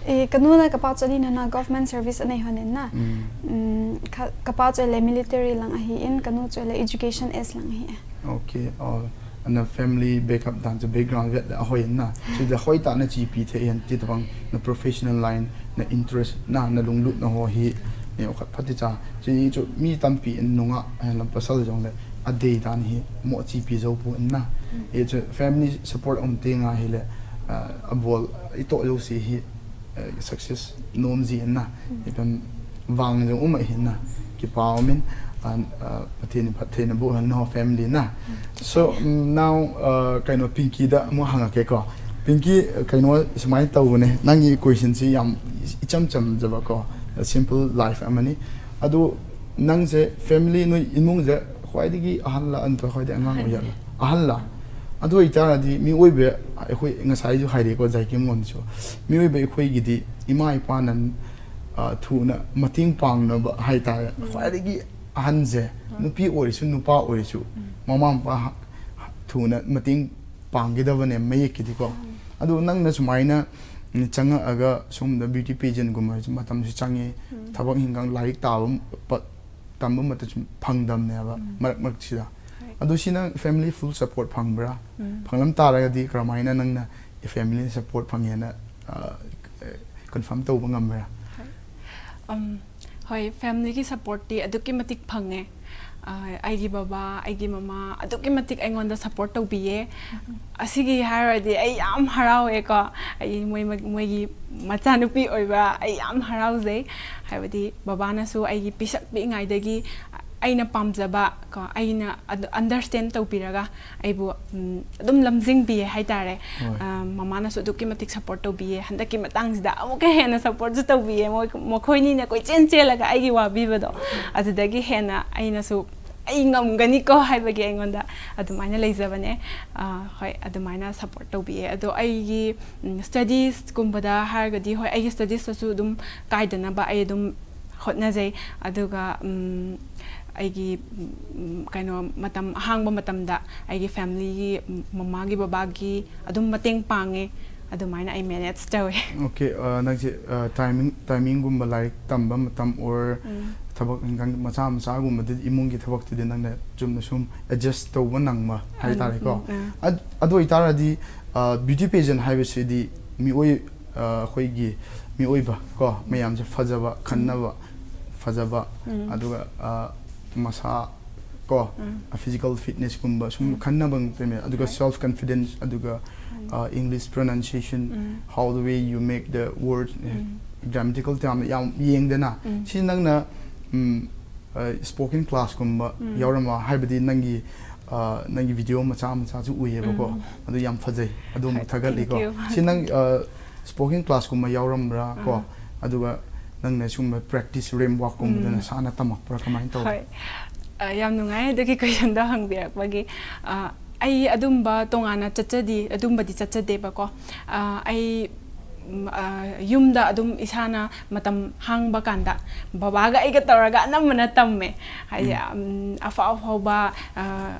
Eh, ka nu le ka pa chu ali na na government service a nei hon in na. Mm. Mm, ka, ka pa chu le military lang ahi in, ka nu chu le education S lang ahi. Okay, oh, ana family backup dan chu background vet le a hoi in na. Chu le hoi ta na chepi thei hin ti tabang na professional line, na interest, na, na lunglut na ho hi, neo khat phat ti cha. Chu ni chu mi tampi in nungah, eh, lam pasal jong le a dei dan hi mo chepi jou pu in na. Mm. E chu family support um teng a hile, ah, a bol i toh jouse hi, eh, success nom ji in na. Mm. Ipi ham vang jong um ahi na. Kipa um in, ah, ah, Pathen in phatthei na boh hen na ho family na. Mm. So, mm, now, ah, kei no Pinky da mo hang a ke ko. Pinky, eh, kei no sumai tau ne. Nang i question si jam i cham cham jaba ko. A simple life amani. Adu nang je family noi imung je khoi di ki ahan la an to khoi di angang ya. Ahan la. Adu i ta di mi oi be, ꯑꯩꯈꯣꯏ ꯉꯁꯥꯏꯁꯨ ꯍꯥꯏꯔꯦꯀꯣ, ꯖꯥꯏꯀꯤꯝ ꯂꯣꯟꯁꯨ꯫ ꯃꯤꯑꯣꯏꯕ ꯑꯩꯈꯣꯏꯒꯤꯗꯤ ꯏꯃꯥ ꯏꯄꯥꯅ, ꯑ, ꯊꯨꯅ ꯃꯇꯦꯡ ꯄꯥꯡꯅꯕ ꯍꯥꯏꯇꯥꯔꯦ꯫ ꯎꯝ꯫ ꯈ꯭ꯋꯥꯏꯗꯒꯤ ꯑꯍꯟꯁꯦ, ꯎꯝ꯫ ꯅꯨꯄꯤ ꯑꯣꯏꯔꯁꯨ, ꯅꯨꯄꯥ ꯑꯣꯏꯔꯁꯨ, ꯎꯝ꯫ ꯃꯃꯥ ꯃꯄꯥ ꯍ-, ꯍ-, ꯊꯨꯅ ꯃꯇꯦꯡ ꯄꯥꯡꯒꯗꯕꯅꯦ ꯃꯌꯦꯛꯀꯤꯗꯤꯀꯣ꯫ ꯎꯝ꯫ ꯑꯗꯣ ꯅꯪꯅ ꯁꯨꯃꯥꯏꯅ, ꯎꯝ, ꯆꯪꯉꯛꯑꯒ ꯁꯣꯝꯗ beauty pageantꯒꯨꯝꯕ ꯃꯇꯝꯁꯨ ꯆꯪꯉꯤ, ꯎꯝ꯫ ꯊꯕꯛ ꯏꯟꯈꯥꯡ, ꯂꯥꯏꯔꯤꯛ ꯇꯥꯕ ꯄ-, ꯇꯝꯕ ꯃꯇꯝꯁꯨ ꯐꯪꯗꯕꯅꯦꯕ, ꯎꯝ꯫ ꯃꯔꯛ ꯃꯔꯛꯁꯤꯗ꯫ ꯍꯣꯏ꯫ ꯑꯗꯣ ꯁꯤ ꯅꯪ family full support ꯐꯪꯕ꯭ꯔꯥ? ꯎꯝ꯫ ꯐꯪꯂꯝ ꯇꯥꯔꯒꯗꯤ ꯀꯔꯝꯍꯥꯏꯅ ꯅꯪꯅ family support ꯐꯪꯉꯦꯅ, ꯑ, confirm ꯇꯧꯕ ꯉꯝꯕ꯭ꯔꯥ? ꯍꯣꯏ꯫ ꯎꯝ, ꯍꯣꯏ, familyꯒꯤ supportꯇꯤ ꯑꯗꯨꯛꯀꯤ ꯃꯇꯤꯛ ꯐꯪꯉꯦ꯫ ꯑ, ꯑꯩꯒꯤ ꯕꯕꯥ, ꯑꯩꯒꯤ ꯃꯃꯥ ꯑꯗꯨꯛꯀꯤ ꯃꯇꯤꯛ ꯑꯩꯉꯣꯟꯗ support ꯇꯧꯕꯤꯌꯦ꯫ ꯎꯝ꯫ ꯑꯁꯤꯒꯤ ꯍꯥꯏꯔꯨꯔꯗꯤ ꯑꯩ ꯌꯥꯝ ꯍꯔꯥꯎꯋꯦꯀꯣ꯫ ꯑꯩ ꯃꯣꯏ ꯃ-, ꯃꯣꯏꯒꯤ ꯃꯆꯥꯅꯨꯄꯤ ꯑꯣꯏꯕ ꯑꯩ ꯌꯥꯝ ꯍꯔꯥꯎꯖꯩ꯫ ꯍꯥꯏꯕꯗꯤ ꯕꯕꯥꯅꯁꯨ ꯑꯩꯒꯤ ꯄꯤꯁꯛ ꯄꯤꯛꯏꯉꯩꯗꯒꯤ ꯑꯩꯅ ꯄꯥꯝꯖꯕ ꯀꯣ, ꯑꯩꯅ ꯑꯗꯨ understand ꯇꯧꯕꯤꯔꯒ ꯑꯩꯕꯨ, ꯎꯝ, ꯑꯗꯨꯝ ꯂꯝꯖꯤꯡꯕꯤꯌꯦ ꯍꯥꯏꯇꯥꯔꯦ꯫ ꯍꯣꯏ꯫ ꯑ, ꯃꯃꯥꯅꯁꯨ ꯑꯗꯨꯛꯀꯤ ꯃꯇꯤꯛ support ꯇꯧꯕꯤꯌꯦ꯫ ꯍꯟꯗꯛꯀꯤ ꯃꯇꯥꯡꯁꯤꯗ ꯑꯃꯨꯛꯀ ꯍꯦꯟꯅ supportꯁꯨ ꯇꯧꯕꯤꯌꯦ꯫ ꯃꯣꯏ, ꯃꯈꯣꯏꯅꯤꯅ ꯀꯣꯏꯆꯦꯟ ꯆꯦꯜꯂꯒ ꯑꯩꯒꯤ ꯋꯥꯕꯤꯕꯗꯣ, ꯑꯗꯨꯗꯒꯤ ꯍꯦꯟꯅ ꯑꯩꯅꯁꯨ "ꯑꯩ ꯉꯝꯒꯅꯤꯀꯣ" ꯍꯥꯏꯕꯒꯤ ꯑꯩꯉꯣꯟꯗ ꯑꯗꯨꯃꯥꯏꯅ ꯂꯩꯖꯕꯅꯦ꯫ ꯑ, ꯍꯣꯏ, ꯑꯗꯨꯃꯥꯏꯅ support ꯇꯧꯕꯤꯌꯦ꯫ ꯑꯗꯣ ꯑꯩꯒꯤ, ꯎꯝ, studiesꯀꯨꯝꯕꯗ ꯍꯥꯏꯔꯒꯗꯤ, ꯍꯣꯏ, ꯑꯩꯒꯤ studiesꯇꯁꯨ ꯑꯗꯨꯝ ꯀꯥꯏꯗꯅꯕ ꯑꯩ ꯑꯗꯨꯝ ꯍꯣꯠꯅꯖꯩ꯫ ꯑꯗꯨꯒ, ꯎꯝ, ꯑꯩꯒꯤ, ꯎꯝ, ꯀꯩꯅꯣ, ꯃꯇꯝ ꯑꯍꯥꯡꯕ ꯃꯇꯝꯗ ꯑꯩꯒꯤ familyꯒꯤ, ꯎꯝ, ꯃꯃꯥꯒꯤ, ꯕꯕꯥꯒꯤ ꯑꯗꯨꯝ ꯃꯇꯦꯡ ꯄꯥꯡꯉꯦ꯫ ꯑꯗꯨꯃꯥꯏꯅ ꯑꯩ manage ꯇꯧꯋꯦ꯫ Okay, ꯑ, ꯅꯪꯁꯦ, ꯑ, timing, timingꯒꯨꯝꯕ ꯂꯥꯏꯔꯤꯛ ꯇꯝꯕ ꯃꯇꯝ or ꯎꯝ꯫ ꯊꯕꯛ ꯏꯟꯈꯥꯡ ꯃꯆꯥ ꯃꯆꯥꯒꯨꯝꯕꯗꯤ, ꯏꯃꯨꯡꯒꯤ ꯊꯕꯛꯇꯨꯗꯤ ꯅꯪꯅ ꯆꯨꯝꯅ ꯁꯨꯝ adjust ꯇꯧꯕ ꯅꯪꯕ ꯎꯝ, ꯍꯥꯏꯇꯥꯔꯦꯀꯣ꯫ ꯎꯝ, ꯎꯝ꯫ ꯑꯗ-, ꯑꯗꯨ ꯑꯣꯏꯇꯥꯔꯗꯤ, ꯑ, beauty pageant ꯍꯥꯏꯕꯁꯤꯗꯤ ꯃꯤꯑꯣꯏ-, ꯑ, ꯑꯩꯈꯣꯏꯒꯤ ꯃꯤꯑꯣꯏꯕ ꯀꯣ, ꯃꯌꯥꯝꯁꯦ ꯐꯖꯕ, ꯎꯝ꯫ ꯈꯟꯅꯕ, ꯐꯖꯕ, ꯎꯝ꯫ ꯑꯗꯨꯒ, ꯑ, ꯃꯁꯥ ꯀꯣ, ꯎꯝ꯫ ꯑ, physical fitnessꯀꯨꯝꯕ ꯁꯨꯝ ꯎꯝ꯫ ꯈꯟꯅꯕ ꯉꯥꯛꯇꯅꯦ꯫ ꯑꯗꯨꯒ ꯍꯣꯏ꯫ Self confidence, ꯑꯗꯨꯒ, ꯎꯝ꯫ ꯑ, English pronunciation, um. How the way you make the word, um. Grammatical term ꯌꯥꯝ ꯌꯦꯡꯗꯅ꯫ ꯎꯝ꯫ ꯁꯤ ꯅꯪꯅ, ꯎꯝ, ꯑ, spoken classꯀꯨꯝꯕ ꯎꯝ꯫ ꯌꯥꯎꯔꯝꯕ, ꯍꯥꯏꯕꯗꯤ ꯅꯪꯒꯤ, ꯑ, ꯅꯪꯒꯤ video ꯃꯆꯥ ꯃꯆꯥꯁꯨ ꯎꯏꯌꯦꯕꯀꯣ꯫ ꯎꯝ꯫ ꯑꯗꯨ ꯌꯥꯝ ꯐꯖꯩ꯫ ꯑꯗꯨꯝ ꯍꯣꯏ, ꯊꯥꯒꯠꯂꯤꯀꯣ꯫ Thank you꯫ ꯁꯤ ꯅꯪ, ꯑ, spoken classꯀꯨꯝꯕ ꯌꯥꯎꯔꯝꯕ꯭ꯔꯥ ꯀꯣ? ꯑꯥ꯫ ꯑꯗꯨꯒ ꯅꯪꯅ ꯁꯤꯒꯨꯝꯕ practice ramp walkꯀꯨꯝꯕꯗ ꯎꯝ꯫ ꯅꯁꯥꯅ ꯇꯝꯃꯛꯄ꯭ꯔꯥ? ꯀꯃꯥꯏꯅ ꯇꯧꯕ? ꯍꯣꯏ꯫ ꯑ, ꯌꯥꯝ ꯅꯨꯡꯉꯥꯏ ꯑꯗꯨꯒꯤ questionꯗꯣ ꯍꯪꯕꯤꯔꯛꯄꯒꯤ꯫ ꯑ, ꯑꯩ ꯑꯗꯨꯝꯕ ꯇꯣꯉꯥꯟꯅ ꯆꯠꯆꯗꯤ-, ꯑꯗꯨꯝꯕꯗꯤ ꯆꯠꯆꯗꯦꯕꯀꯣ꯫ ꯑ, ꯑꯩ, ꯎꯝ, ꯑ, ꯌꯨꯝꯗ ꯑꯗꯨꯝ ꯏꯁꯥꯅ ꯃꯇꯝ ꯍꯥꯡꯕ ꯀꯥꯟꯗ ꯕꯕꯥꯒ ꯑꯩꯒ ꯇꯧꯔꯒ ꯑꯅꯝꯕꯅ ꯇꯝꯃꯦ꯫ ꯍꯥꯏꯗꯤ, ꯎꯝ꯫ ꯎꯝ, ꯑꯐꯥꯎ ꯑꯐꯥꯎꯕ, ꯑ,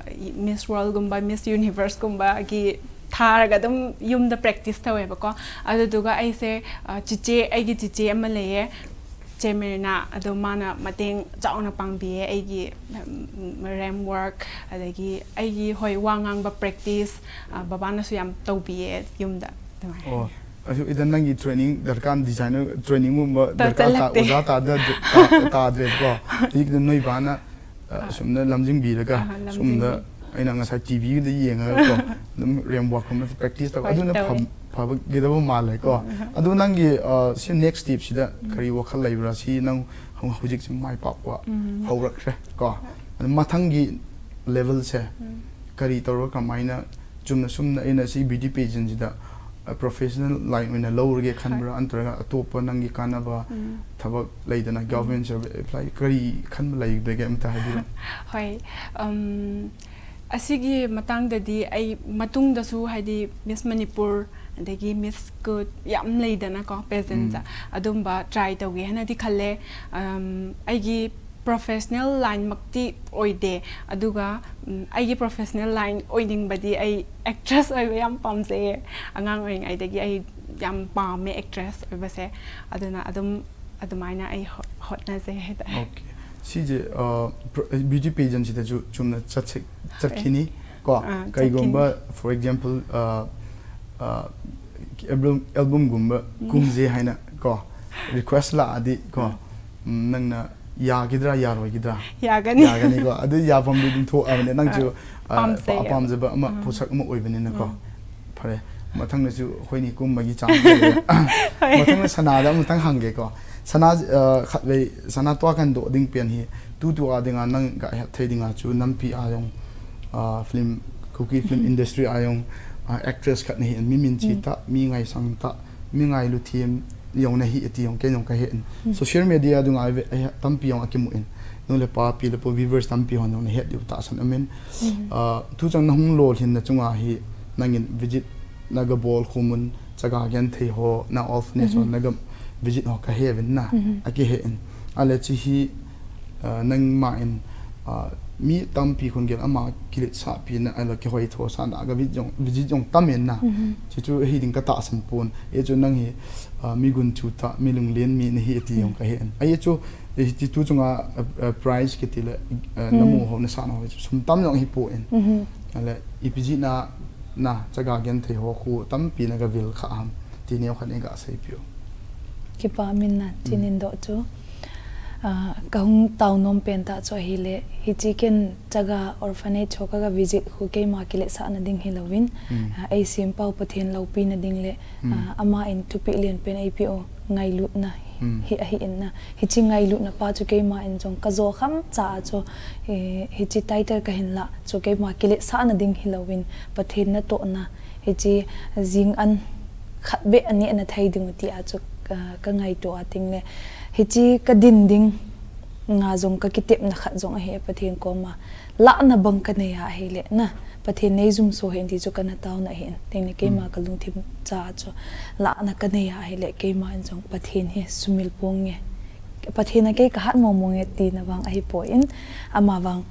Miss Worldꯒꯨꯝꯕ, Miss Universeꯀꯨꯝꯕꯒꯤ ꯊꯥꯔꯒ ꯑꯗꯨꯝ ꯌꯨꯝꯗ practice ꯇꯧꯋꯦꯕꯀꯣ꯫ ꯑꯗꯨꯗꯨꯒ ꯑꯩꯁꯦ, ꯑ, ꯆꯤꯆꯦ, ꯑꯩꯒꯤ ꯆꯤꯆꯦ ꯑꯃ ꯂꯩꯌꯦ, ꯆꯦ ꯃꯦꯔꯤꯅꯥ꯫ ꯑꯗꯣ ꯃꯥꯅ ꯃꯇꯦꯡ ꯆꯥꯎꯅ ꯄꯥꯡꯕꯤꯌꯦ ꯑꯩꯒꯤ, ꯎꯝ, ramp walk, ꯑꯗꯒꯤ ꯑꯩꯒꯤ, ꯍꯣꯏ, ꯋꯥ ꯉꯥꯡꯕ practice, ꯑ, ꯕꯕꯥꯅꯁꯨ ꯌꯥꯝ ꯇꯧꯕꯤꯌꯦ ꯌꯨꯝꯗ꯫ ꯑꯗꯨꯃꯥꯏꯅ꯫ ꯑꯣ, ꯑꯗꯨ ꯏꯗ ꯅꯪꯒꯤ training ꯗꯔꯀꯥꯔ, designer trainingꯒꯨꯝꯕ ꯇ-, ꯗꯔꯀꯥꯔ ꯇꯥ-, ꯆꯠꯂꯛꯇꯦ꯫ ꯑꯣꯖꯥ ꯇꯥꯗ-, ꯇꯥ-, ꯇꯥꯗ꯭ꯔꯦꯀꯣ? ꯍꯧꯖꯤꯛꯇꯤ ꯅꯣꯏ ꯕꯥꯅ, ꯑ, ꯑ꯫ ꯁꯨꯝꯅ ꯂꯝꯖꯤꯡꯕꯤꯔꯒ, ꯑ, ꯁꯣꯝꯗ ꯂꯝꯖꯤꯡꯕꯤ-, ꯑꯩꯅ ꯉꯁꯥꯏ TVꯗ ꯌꯦꯡꯉꯒꯀꯣ, ꯑꯗꯨꯝ ramp walkꯀꯨꯝꯕ practice ꯇꯧ-, ꯍꯣꯏ, ꯑꯗꯨꯅ ꯇꯧꯋꯦ꯫ ꯐ-, ꯐꯕꯒꯤꯗꯕ ꯃꯥꯜꯂꯦꯀꯣ꯫ ꯎꯝ, ꯎꯝ꯫ ꯑꯗꯨ ꯅꯪꯒꯤ, ꯑ, ꯁꯤ next stepꯁꯤꯗ ꯎꯝ꯫ ꯀꯔꯤ ꯋꯥꯈꯜ ꯂꯩꯕ꯭ꯔꯥ? ꯁꯤ ꯅꯪ ꯍꯧ-, ꯍꯧꯖꯤꯛꯁꯤ ꯃꯥꯏ ꯄꯥꯛꯄ ꯎꯝ꯫ ꯍꯧꯔꯛꯈ꯭ꯔꯦ ꯀꯣ꯫ ꯍꯣꯏ꯫ ꯑꯗꯨ ꯃꯊꯪꯒꯤ levelꯁꯦ ꯎꯝ꯫ ꯀꯔꯤ ꯇꯧꯔꯒ ꯀꯃꯥꯏꯅ ꯆꯨꯝꯅ ꯁꯨꯝꯅ ꯑꯩꯅ ꯁꯤ beauty pageantꯁꯤꯗ, ꯑ, professional line ꯑꯣꯏꯅ ꯂꯧꯔꯒꯦ ꯈꯟꯕ꯭ꯔꯥ? ꯍꯣꯏ꯫ ꯅꯠꯇ꯭ꯔꯒ ꯑꯇꯣꯞꯄ ꯅꯪꯒꯤ ꯀꯥꯟꯅꯕ ꯎꯝ꯫ ꯊꯕꯛ ꯂꯩꯗꯅ, ꯎꯝ꯫ Government service apply ꯀꯔꯤ ꯈꯟꯕ ꯂꯩꯕꯒꯦ ꯑꯝꯇ ꯍꯥꯏꯕꯤꯔꯣ꯫ ꯍꯣꯏ, ꯎꯝ, ꯑꯁꯤꯒꯤ ꯃꯇꯥꯡꯗꯗꯤ ꯑꯩ ꯃꯇꯨꯡꯗꯁꯨ, ꯍꯥꯏꯗꯤ, Miss Manipur, ꯑꯗꯒꯤ Miss Court ꯌꯥꯝ ꯂꯩꯗꯅꯀꯣ, pageantꯇ꯫ ꯎꯝ꯫ ꯑꯗꯨꯝꯕ try ꯇꯧꯒꯦ ꯍꯥꯏꯅꯗꯤ ꯈꯜꯂꯦ꯫ ꯎꯝ, ꯑꯩꯒꯤ professional lineꯃꯛꯇꯤ ꯑꯣꯏꯗꯦ, ꯑꯗꯨꯒ, ꯎꯝ, ꯑꯩꯒꯤ professional line ꯑꯣꯏꯅꯤꯡꯕꯗꯤ ꯑꯩ actress ꯑꯣꯏꯕ ꯌꯥꯝ ꯄꯥꯝꯖꯩꯌꯦ꯫ ꯑꯉꯥꯡ ꯑꯣꯏꯔꯤꯉꯩꯗꯒꯤ ꯑꯩ ꯌꯥꯝ ꯄꯥꯝꯃꯦ actress ꯑꯣꯏꯕꯁꯦ꯫ ꯑꯗꯨꯅ ꯑꯗꯨꯝ ꯑꯗꯨꯃꯥꯏꯅ ꯑꯩ ꯍꯣ-, ꯍꯣꯠꯅꯖꯩ ꯍꯥꯏꯇꯥꯔꯦ꯫ Okay꯫ ꯁꯤꯁꯦ, ꯑ, pro-, beauty pageantꯁꯤꯗꯁꯨ ꯆꯨꯝꯅ ꯆꯠꯁꯦ-, ꯆꯠꯈꯤꯅꯤ ꯀꯣ? ꯑꯥ, ꯀꯩꯒꯨꯝꯕ, ꯆꯠꯈꯤꯅꯤ꯫ For example, ꯑ, ꯑ, album, albumꯒꯨꯝꯕ ꯎꯝ꯫ ꯀꯨꯝꯁꯦ ꯍꯥꯏꯅ ꯀꯣ, request ꯂꯥꯛꯑꯗꯤ ꯀꯣ, ꯑꯥ꯫ ꯎꯝ, ꯅꯪꯅ ꯌꯥꯒꯗ꯭ꯔꯥ, ꯌꯥꯔꯣꯏꯒꯗ꯭ꯔꯥ? ꯌꯥꯒꯅꯤ꯫ ꯌꯥꯒꯅꯤꯀꯣ꯫ ꯑꯗꯨ ꯌꯥꯐꯝꯗꯤ ꯑꯗꯨꯝ ꯊꯣꯛꯑꯕꯅꯦ꯫ ꯅꯪꯁꯨ, ꯑꯥ, ꯑ, ꯄꯥꯝꯖꯩ꯫ ꯑꯄꯥꯝꯖꯕ ꯑꯃ, ꯎꯝ꯫ ꯄꯣꯠꯁꯛ ꯑꯃ ꯑꯣꯏꯕꯅꯤꯅꯀꯣ꯫ ꯎꯝ꯫ ꯐꯔꯦ꯫ ꯃꯊꯪꯗꯁꯨ ꯑꯩꯈꯣꯏꯅꯤ ꯀꯨꯝꯕꯒꯤ ꯆꯥꯡ ꯂꯩꯔꯦ꯫ ꯍꯣꯏ꯫ ꯃꯊꯪꯗ ꯁꯅꯥꯗ ꯑꯃꯨꯛꯇꯪ ꯍꯪꯒꯦꯀꯣ꯫ ꯁꯅꯥ, ꯑ, ꯈꯠꯂꯩ, ꯁꯅꯥ ꯇꯣꯛꯑꯀꯥꯟꯗ ꯑꯗꯨꯝ ꯄꯦꯟ ꯍꯤ꯫ ꯇꯨ ꯇꯨ ꯑꯥ ꯗꯤꯡꯉꯥ ꯅꯪ ꯒꯥ ꯍꯦꯠ ꯊꯩ ꯗꯤꯡꯉꯥ ꯆꯨ ꯅꯝꯄꯤ ꯑꯥ ꯌꯣꯡ, ꯑ, film, Kuki film industry ꯑꯥ ꯌꯣꯡ, ꯑ, actress ꯈꯠꯅ ꯍꯤ꯫ ꯃꯤ ꯃꯤꯟꯆꯤ ꯎꯝ꯫ ꯇ, ꯃꯤ ꯉꯥꯏ ꯁꯪ ꯇ, ꯃꯤ ꯉꯥꯏ ꯂꯨꯊꯤ ꯌꯣꯡꯅ ꯍꯤ ꯑꯇꯤ ꯌꯣꯡ ꯀꯩ ꯌꯣꯡ ꯀ ꯍꯦ꯫ ꯎꯝ꯫ Social media ꯗꯨ ꯉꯥꯏ ꯚꯦ-, ꯑꯩ ꯇꯝꯄꯤ ꯌꯣꯡ ꯑꯀꯤ ꯃꯨ ꯏꯟ꯫ ꯅꯨ ꯂꯦ ꯄꯥ ꯄꯤ ꯂꯦ ꯄꯣ viewers ꯇꯝꯄꯤ ꯍꯣꯟ ꯌꯣꯡꯅ ꯍꯦꯠ ꯌꯨ ꯇꯥ ꯁꯟ ꯑꯃꯤꯟ꯫ ꯎꯝ꯫ ꯑ, ꯇꯨ ꯆꯪ ꯅ ꯍꯨꯡ ꯂꯣꯜ ꯍꯤꯟ ꯅ ꯆꯨꯡ ꯑꯥ ꯍꯤ ꯅꯪ ꯏꯟ visit naga bol khu mun, Chaga Genthei ho, na orphanage ho, naga visit ho kahe uvin na, akihe in. Ale chi hi, ah, nangma in, ah, mi tampi khun gel ama kiletsahpi na, ale kihoithosah na, aga visit jong, visit jong tam in na. Chi chu hi ding katahsan pon. E chu nang hi, ah, mi gunchu tah, mi lunglen mi nahi ti jong kahe in. Ahi chu, e, ti tu chunga, ah, ah, prize kiti le, ah, namu ho, nasah na ho, sum tam jong hi pon. Ale, ipi jeh a, na, Chaga Genthei ho khu tampi naga vil kha ham, ti neo khat nei ga seipeh o. Kipa min na, tinin doh chu. Ah, kahung tao nom pen tah chu ahile, hichi ken Chaga orphanage ho kaga visit khu keima kiletsahna ding hilouvin, ah, eisempau Pathen loupina ding le, ah, ama in thupeh len pen eipeh u ngailutna hi ahi in na. Hichi ngailutna pa chu keima in jong kajo kham cha a chu, eh, hichi title kahin lah chu keima kiletsahna ding hilouvin Pathen natohna hichi jing an khat beh aneh na thei ding u ti a chu, ah, kangaito a ting le hichi kadin ding nga jong kakitepna khat jong ahi Pathen koma. Lahna bang kanei a ahile na, Pathen neijumso hen ti chu kana taona ahin. Tengle keima kalungthim cha chu lahna kanei a ahile keima in jong Pathen hi sumil ponge. Pathen a kei kahat momo nge tina vang ahipon, ama vang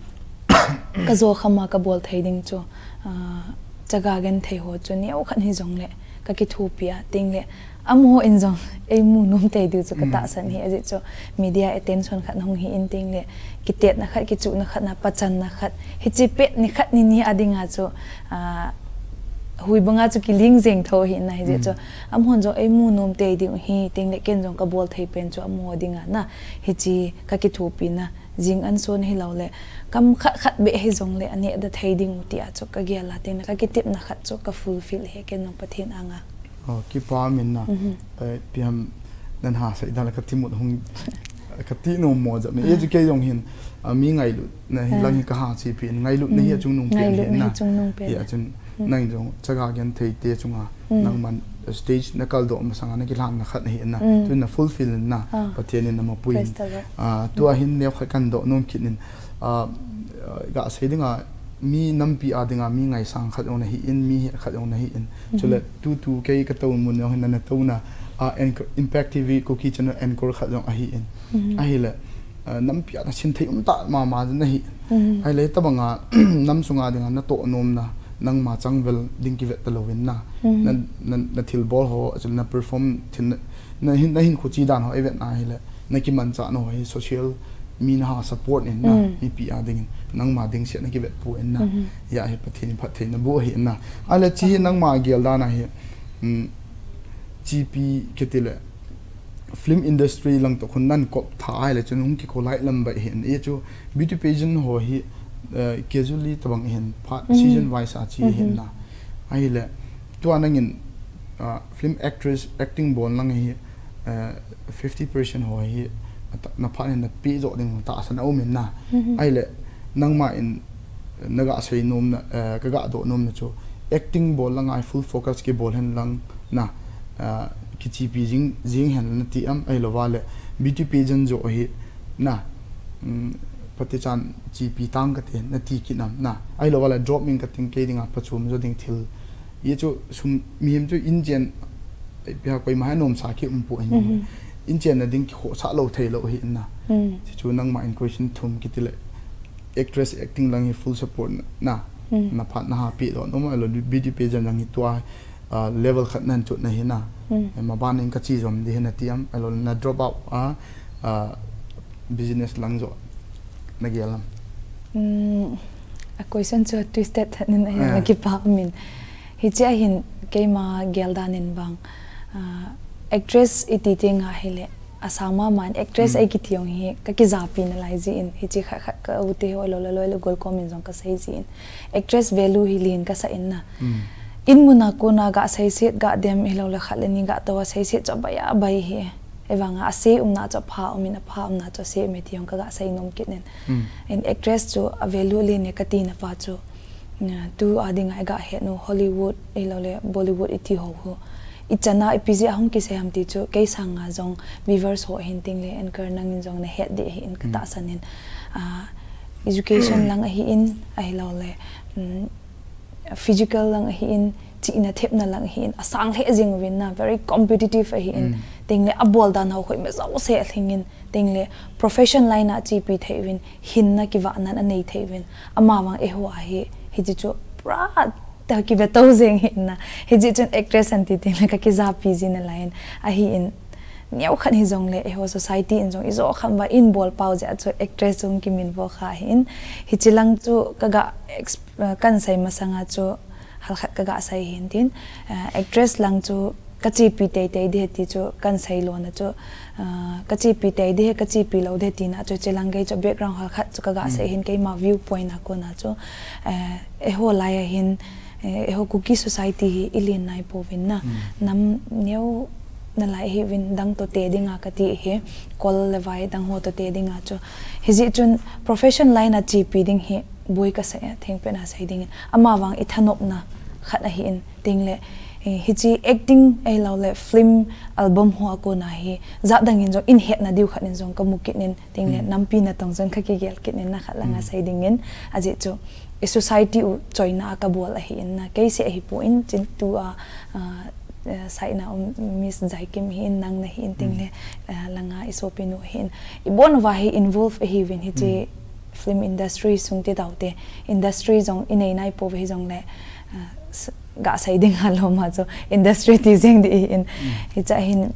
kajo kham a kabol thei ding chu, ah, Chaga Genthei ho chu neo khat hijongle kakithopi a tengle amaho in jong eimu nom tei diu chu katahsan hi, ajeh chu media attention khat hung hi in tengle kitetna khat, kichuhna khat na, pachanna khat, hichi pet ni khat ni ni a dinga chu, ah, hui banga chu kiling jeng tho hi na hijeh chu amahon jong eimu nom tei diu hi tengle ken jong kabol thei pen chu amaho dinga na hichi kakithopina jing an son hiloule kam khat khat beh hijongle aneh da thei ding u ti a chu kagel a tengle kakitepna khat chu ka fulfill hi ken jong Pathen anga. Oh, kipa min na. Eh, ipi ham nan ha sei dan la katimut hung kati nom mo jep in. E chu kei jong hin, ah, mi ngailutna hi lang hi kaha chi pi in, ngailutna hi achungnung pen hi na. Hi achun nang jong Chaga Genthei te chunga nangman stage na kaldoh masanga nakilhanna khat hi na. Tu na fulfill na, Pathen in nama pui. Ah, tua hin neo khat kadoh nom kit in, ah, ga sei dinga mi nampi a dinga mi ngaisang khat jong nahi in, mi het khat jong nahi in. Chule tutu kei katou mun jong hin nana touna, ah, Impact T V Kuki channel anchor khat jong ahi in. Ahile, ah, nampi a nasin thei um tah mama jong nahi in. Ahile tabanga nam sunga dinga natoh nomna, nangma changvel ding kivet talou in na. Na, na, nathilbol ho, chule na perform thil na, nahin, nahinkho chi dan ho ivet na ahile, nakimanchah nau hi social mi naha support in na, mipi a dingin, nangma ding seh nakivet pon na. Hia hi Pathen in phatthei naboh ahi na. Ahile chi hi nangma gel dan ahi, um, chipi kiti le, film industry lang toh khun nan kop tha ahile chun hung kikholai lam bai hin. E chu beauty pageant ho hi, eh, casually tabang hin phat season wise a chi hin na. Ahile tua nangin, ah, film actress acting bol lang hi, eh, fifty percent ho hi, ah, naphat hin napeh joh ding tahsan aum in na. Ahile nangma in naga sei nomna, eh, kaga doh nomna chu acting bol langa hi full focus kibol hen lang na, ah, kichipi jing, jing hen nati am, ahilouva le beauty pageant joh hi na, um, phatechan chipi tang kate nati kit nam na, ahilouva le drop in kating kei dinga phachom jo ding thil. Hichu sum mihem chu inchen, eh, ipi ham koima hi anomsa ki um poi hin. Inchenna ding kikhohsah lou thei lou hi na. Hichu nangma in question thum kiti le actress acting lang hi full support na. Naphat naha peh lou nom ahilou beauty pageant lang hi tua, ah, level khat nan chot na hi na. Eh, maban in kachi jom di hi nati am, ahilou na drop out a, ah, business lang joh nagel am. Um, a question chu twisted tah in ahi, nakipa min. Hichi a hin keima gel dan in vang, ah, actress iti teng ahile, asang mama in actress ei kiti jong hi kakijahpi nalai jin, hichi khat khat ka u te ho lou le loi le gol kom in jong kasei jin. Actress value hi len kasah in na. In mun a kona ga seiset ga dem hilou le khat le ni ga tou a seiset chu abai abai hi. Ahivanga asei umna chu apha um in, apha umna chu asei um e ti jong kaga sei nom kit in. In actress chu a value len e kati na pa chu, ah, tu a dinga iga het u Hollywood, hilou le Bollywood iti ho ho. Ichan a ipi jeh a hung kisei ham ti chu, kei sanga jong viewers ho ahin tengle anchor nangin jong nahet ding ahin katahsan in. Ah, education lang ahin, ahilou le, um, physical lang ahin, chihna thepna lang ahin, asang lheh jing uvin na, very competitive ahin, tengle abol dan ho khoima jouse alhingin, tengle profession line a chepi thei uvin, hinna kivahnan anei thei uvin, amavang eiho ahi, hiche chu pura ta kive to jeng hi na, hiche chun actress anti tengle kakijapi jina line ahin, neokhat hijongle, eiho society in jong ijo khat uva inbol pau jeh a chu actress jong kiminvo kha ahin, hiche lang chu kaga exp-, uh, kahin sei masanga chu halkhat kaga sei hin tin, uh, actress lang chu kachepi teitei ding ahi ti chu kahin sei lona chu, uh, kachepi tei ding ahi, kachepi lou ding ahi tina chu hiche lang gei chu background halkhat chu kaga sei hin keima viewpoint a kona chu, uh, eiho lai ahin, eh, eiho Kuki society hi ilen nai pouvin na. Nam neo nalai hiuvin dang toh te dinga kati hi, kol le vai dang ho toh te dinga chu. Hijeh chun profession line a chepi ding hi boi kasei a, thengpet a sei dingin. Amavang ithanopna khat ahin, tengle, eh, hiche acting ahiloule film album ho a kona hi, jat dangin jong ihetna diu khat in jong kamu kit in, tengle nampi natong jong kakigel kit in na khat langa sei dingin, ajeh chu, i society u choina a kabol ahin na, kei seh ahipon, chin tua, ah, eh, saina um Miss Jaikim hin, nang nahin tengle, eh, langa isopinu hin. Ibon uva hi involve ahiuvin hiche film industry sung ti taute, industry jong inei nai pouve hijongle, ah, s-, ga sei ding alom a chu industry ti jeng ding ahin. Hiche hin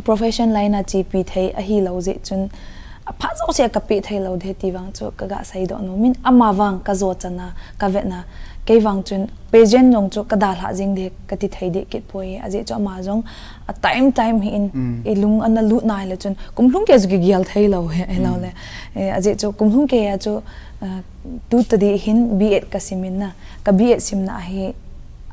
profession line a chepi thei ahilou jeh chun aphat jouse kapeh thei lou ding ahi ti vang chu kaga seidoh nomin, amavang kajo chana, kavetna, kei vang chun pageant jong chu kadalhah jeng ding kati thei ding kit poi, ajeh chu ama jong a time time hin ilung ana lut nai le chun kum lhung kei chu kigel thei lou hi, ahiloule, eh, ajeh chu kum lhung kei a chu, eh, tu tadi hin B Ed kasim in na, ka B Ed simna ahi,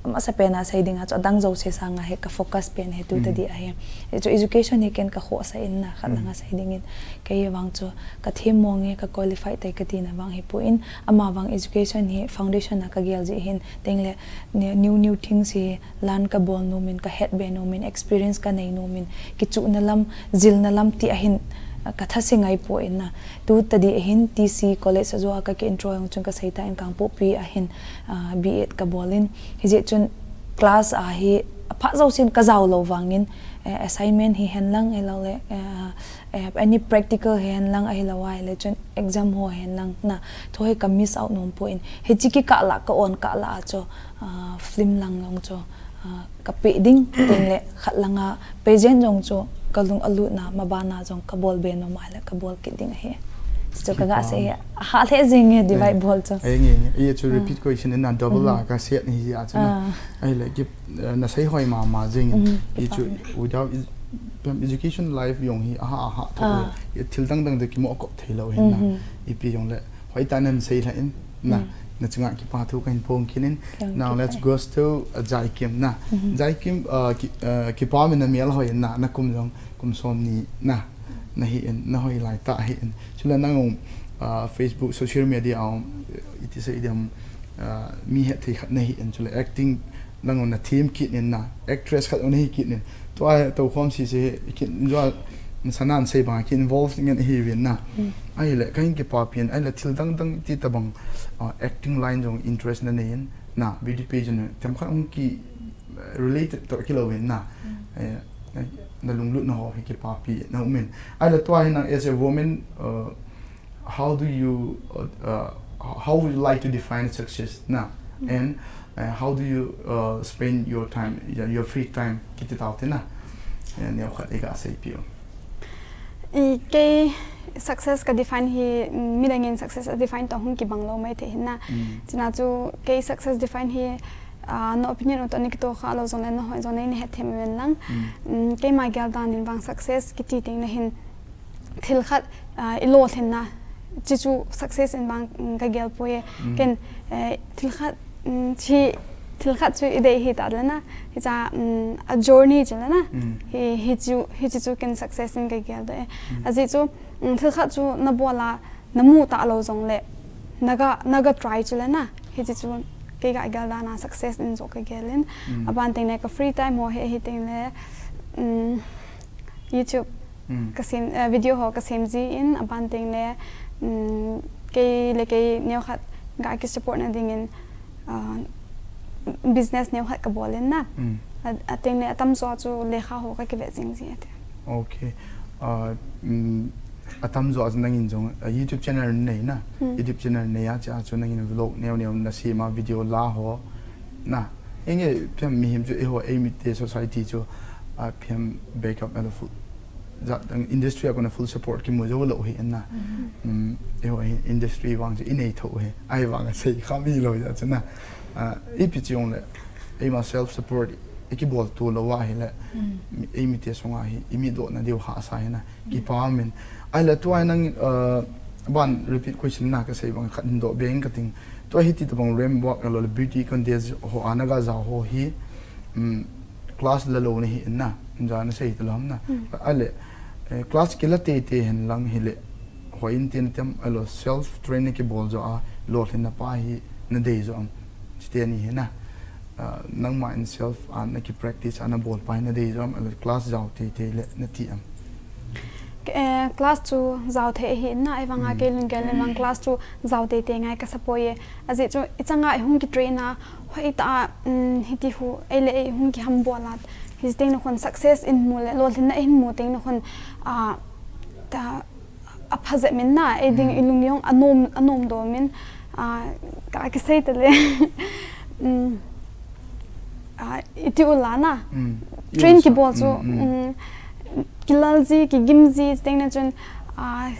amasapen a sei dinga chu adang jouse sanga hi ka focus pen hi tu tadi ahi. Ajeh chu education hi ken kakhohsah in na, khat langa sei dingin, kei vang chu kathem mong e, ka qualify tei katina vang hipon, amavang education hi foundation a kagel jeh hin, tengle new new things hi learn kabol nomin, kahet be nomin, experience kanei nomin, kichuhna lam, jilna lam ti ahin, ah, kathase ngai poi na. Tu tadi ahin T C College a joh a kaki enroll jong chun kasei tan Kangpokpi ahin, ah, B Ed kabol in. Hijeh chun class a hi aphat jousen kajao lou vangin, eh, assignment hihen lang ahiloule, eh, eh, any practical hihen lang ahilou ahile chun exam ho hihen lang na, thu hi ka miss out nom poi. Hiche kikah lah, ka on kah lah a chu, ah, film lang jong chu, ah, kapeh ding, tengle khat langa pageant jong chu kalung alutna, mabana jong kabol be nom ahile kabol kit ding ahi. Chu kaga sei hi, ahah lheh jeng e, divide bol chu. Ai nge, nge. Ai chu repeat question in na, double a kasei ahi a chu na. Ahile ki, eh, nasei hoi mama jeng in. Ai chu without ed-, pem education life jong hi ahah, ahah tho. Thil dang dang te kimo kop thei lou hin na. Ipi jongle hoitah in nasei lhah in na, nachunga kipa thu kahin phong kit in. Now let's go to, uh, Jaikim na. Jaikim, uh, ki, uh, kipa min namel hoi na, nakum jong kum somni na, nahin, nahoi lai tah hin. Chule nang, uh, Facebook, social media a, iti sei ding, uh, mi hetthei khat nahin, chule acting nang nathem kit in na, actress khat nahi kit in. Tua toukhom sese kit in, jua sana sei bang kit involve ngen hiuvin na. Ahile kahin kipapi in, ahile thil dang dang ti tabang, uh, acting line jong interest nanei in na, beauty pageant themkhat hung ki, uh, related toh kilou in na. Eh, eh, nalunglut na ho hi kipapi na um in. Ahile tua hi nang as a woman, uh, how do you, uh, uh, how would you like to define success na? And, uh, how do you, uh, spend your time, your, your free time? Kiti taute na. Eh, neokhat iga seipi u. I kei success ka define hi, mm, midang in success a define toh hung kibang lou mai thei hin na. Chuna chu kei success define hi, ah, na opinion u toh nei kitoh kha lou jongle nahoi jongle nei hethem uvin lang. Mm, keima gel dan in vang success kiti tengle hin thil khat, ah, ilolhinna, chuchu success in vang, mm, kagel poi. Ken, eh, thil khat, mm, chi, thil khat chu idei hita le na, hicha, mm, a journey chu le na, hi, hichu, hichu chu ken success in kagel doh e. Ajeh chu, mm, thil khat chu nabol a, namu talou jongle, naga, naga try chu le na, hichu chu kei ga gel dan a success in joh kagel in. Aban tengle ka free time ho hi, hi tengle, mm, YouTube kasem, eh, video ho kasem jin, aban tengle, mm, kei le kei neokhat ga kisupport na dingin, ah, business neo khat kabol in na. Hmm. A, ateng le atamjo chu lekha ho kakivet jing ji ati. Okay. Uh, mm, atamjo chu nangin jong, uh, YouTube channel nei na. Hmm. YouTube channel nei a chu nangin vlog neo neo nasem a video la ho. Na. Enge phem mihem chu eiho eimite society chu, uh, phem backup alo full. Jat dang industry a kona full support kimu jou lou hi na. Hmm. Um, eiho hi industry vang chu inei tho hi. Ahivang a sei kha mi lou ja chu na. Uh, ipi chi jong le. Eima self support, ikibol to lou ahile, hmm, eimite sunga hi, imidoh na diu hahsa hi na, hmm, kipa min. Ahile tua nang, uh, ban repeat question na kasei bang khat hin doh beng kating. Tua hiti tabang ramp walk alo le beauty contest ho a naga jao ho hi, um, class la lou nahi na, ja nasei talou ham na. Hmm. Ahile, eh, class kila teitei hen lang hile, hoi in tin tem alo self train kibol jo a, lolhinna pa hi nadei jo am. Chiteni hi na, ah, nangma in self, ah, naki practice, ah, nabol pai nadei jo am, class jao teitei le nati am. Eh, class chu jao thei hi na, ahivang a, hmm, kei lunggel le mang class chu jao teitei ngai kasa poi e. Ajeh chu ichang a ihung kitrain a, hoitah a, um, hiti hu, ei le ei hung kihambol a, hiteng na khun success imu le, lolhinna imu teng na khun, ah, ta, apha jep min na, ei ding, hmm, ilung jong anom, anom doh min, ah, ka kisei tale. Um, ah, iti ula na. Hmm. Train kibol chu, hmm, hmm, um, kilal ji, kigim ji, teng na chun, ah,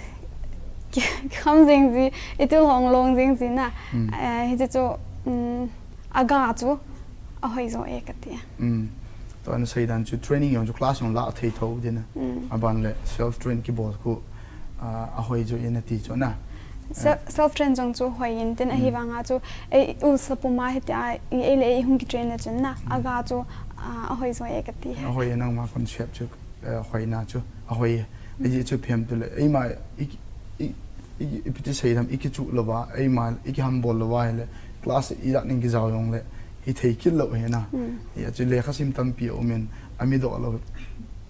ki, kikham jing ji, iti hong long jing ji na. Hmm. Eh, hiti chu, um, aga chu, ahoi jo e kati. Hmm. Tua nasei dan chu training jong chu class jong la thei tho dina. Mm. Aban le self train kibol khu, ah, ahoi jo e nati chu na. Se-, eh, self train jong chu hoi in tin, mm, ahivang a chu ei u sapuma hitia, i ei le ei hung kitrain na chun na. Mm. Aga chu, ah, ahoi jo e kati. Ahoi e nangma concept chu, eh, hoina chu, ahoi e. Mm. Ajeh chu phem tu le, eima i, i, i, ipi ti sei dam, ikichuh louva, eima, ikihambol louva hile, class ijat ning kijao jong le, ithei kit lou hi na. Mm. Hia chu lekha sim tampi aumin, amidoh lou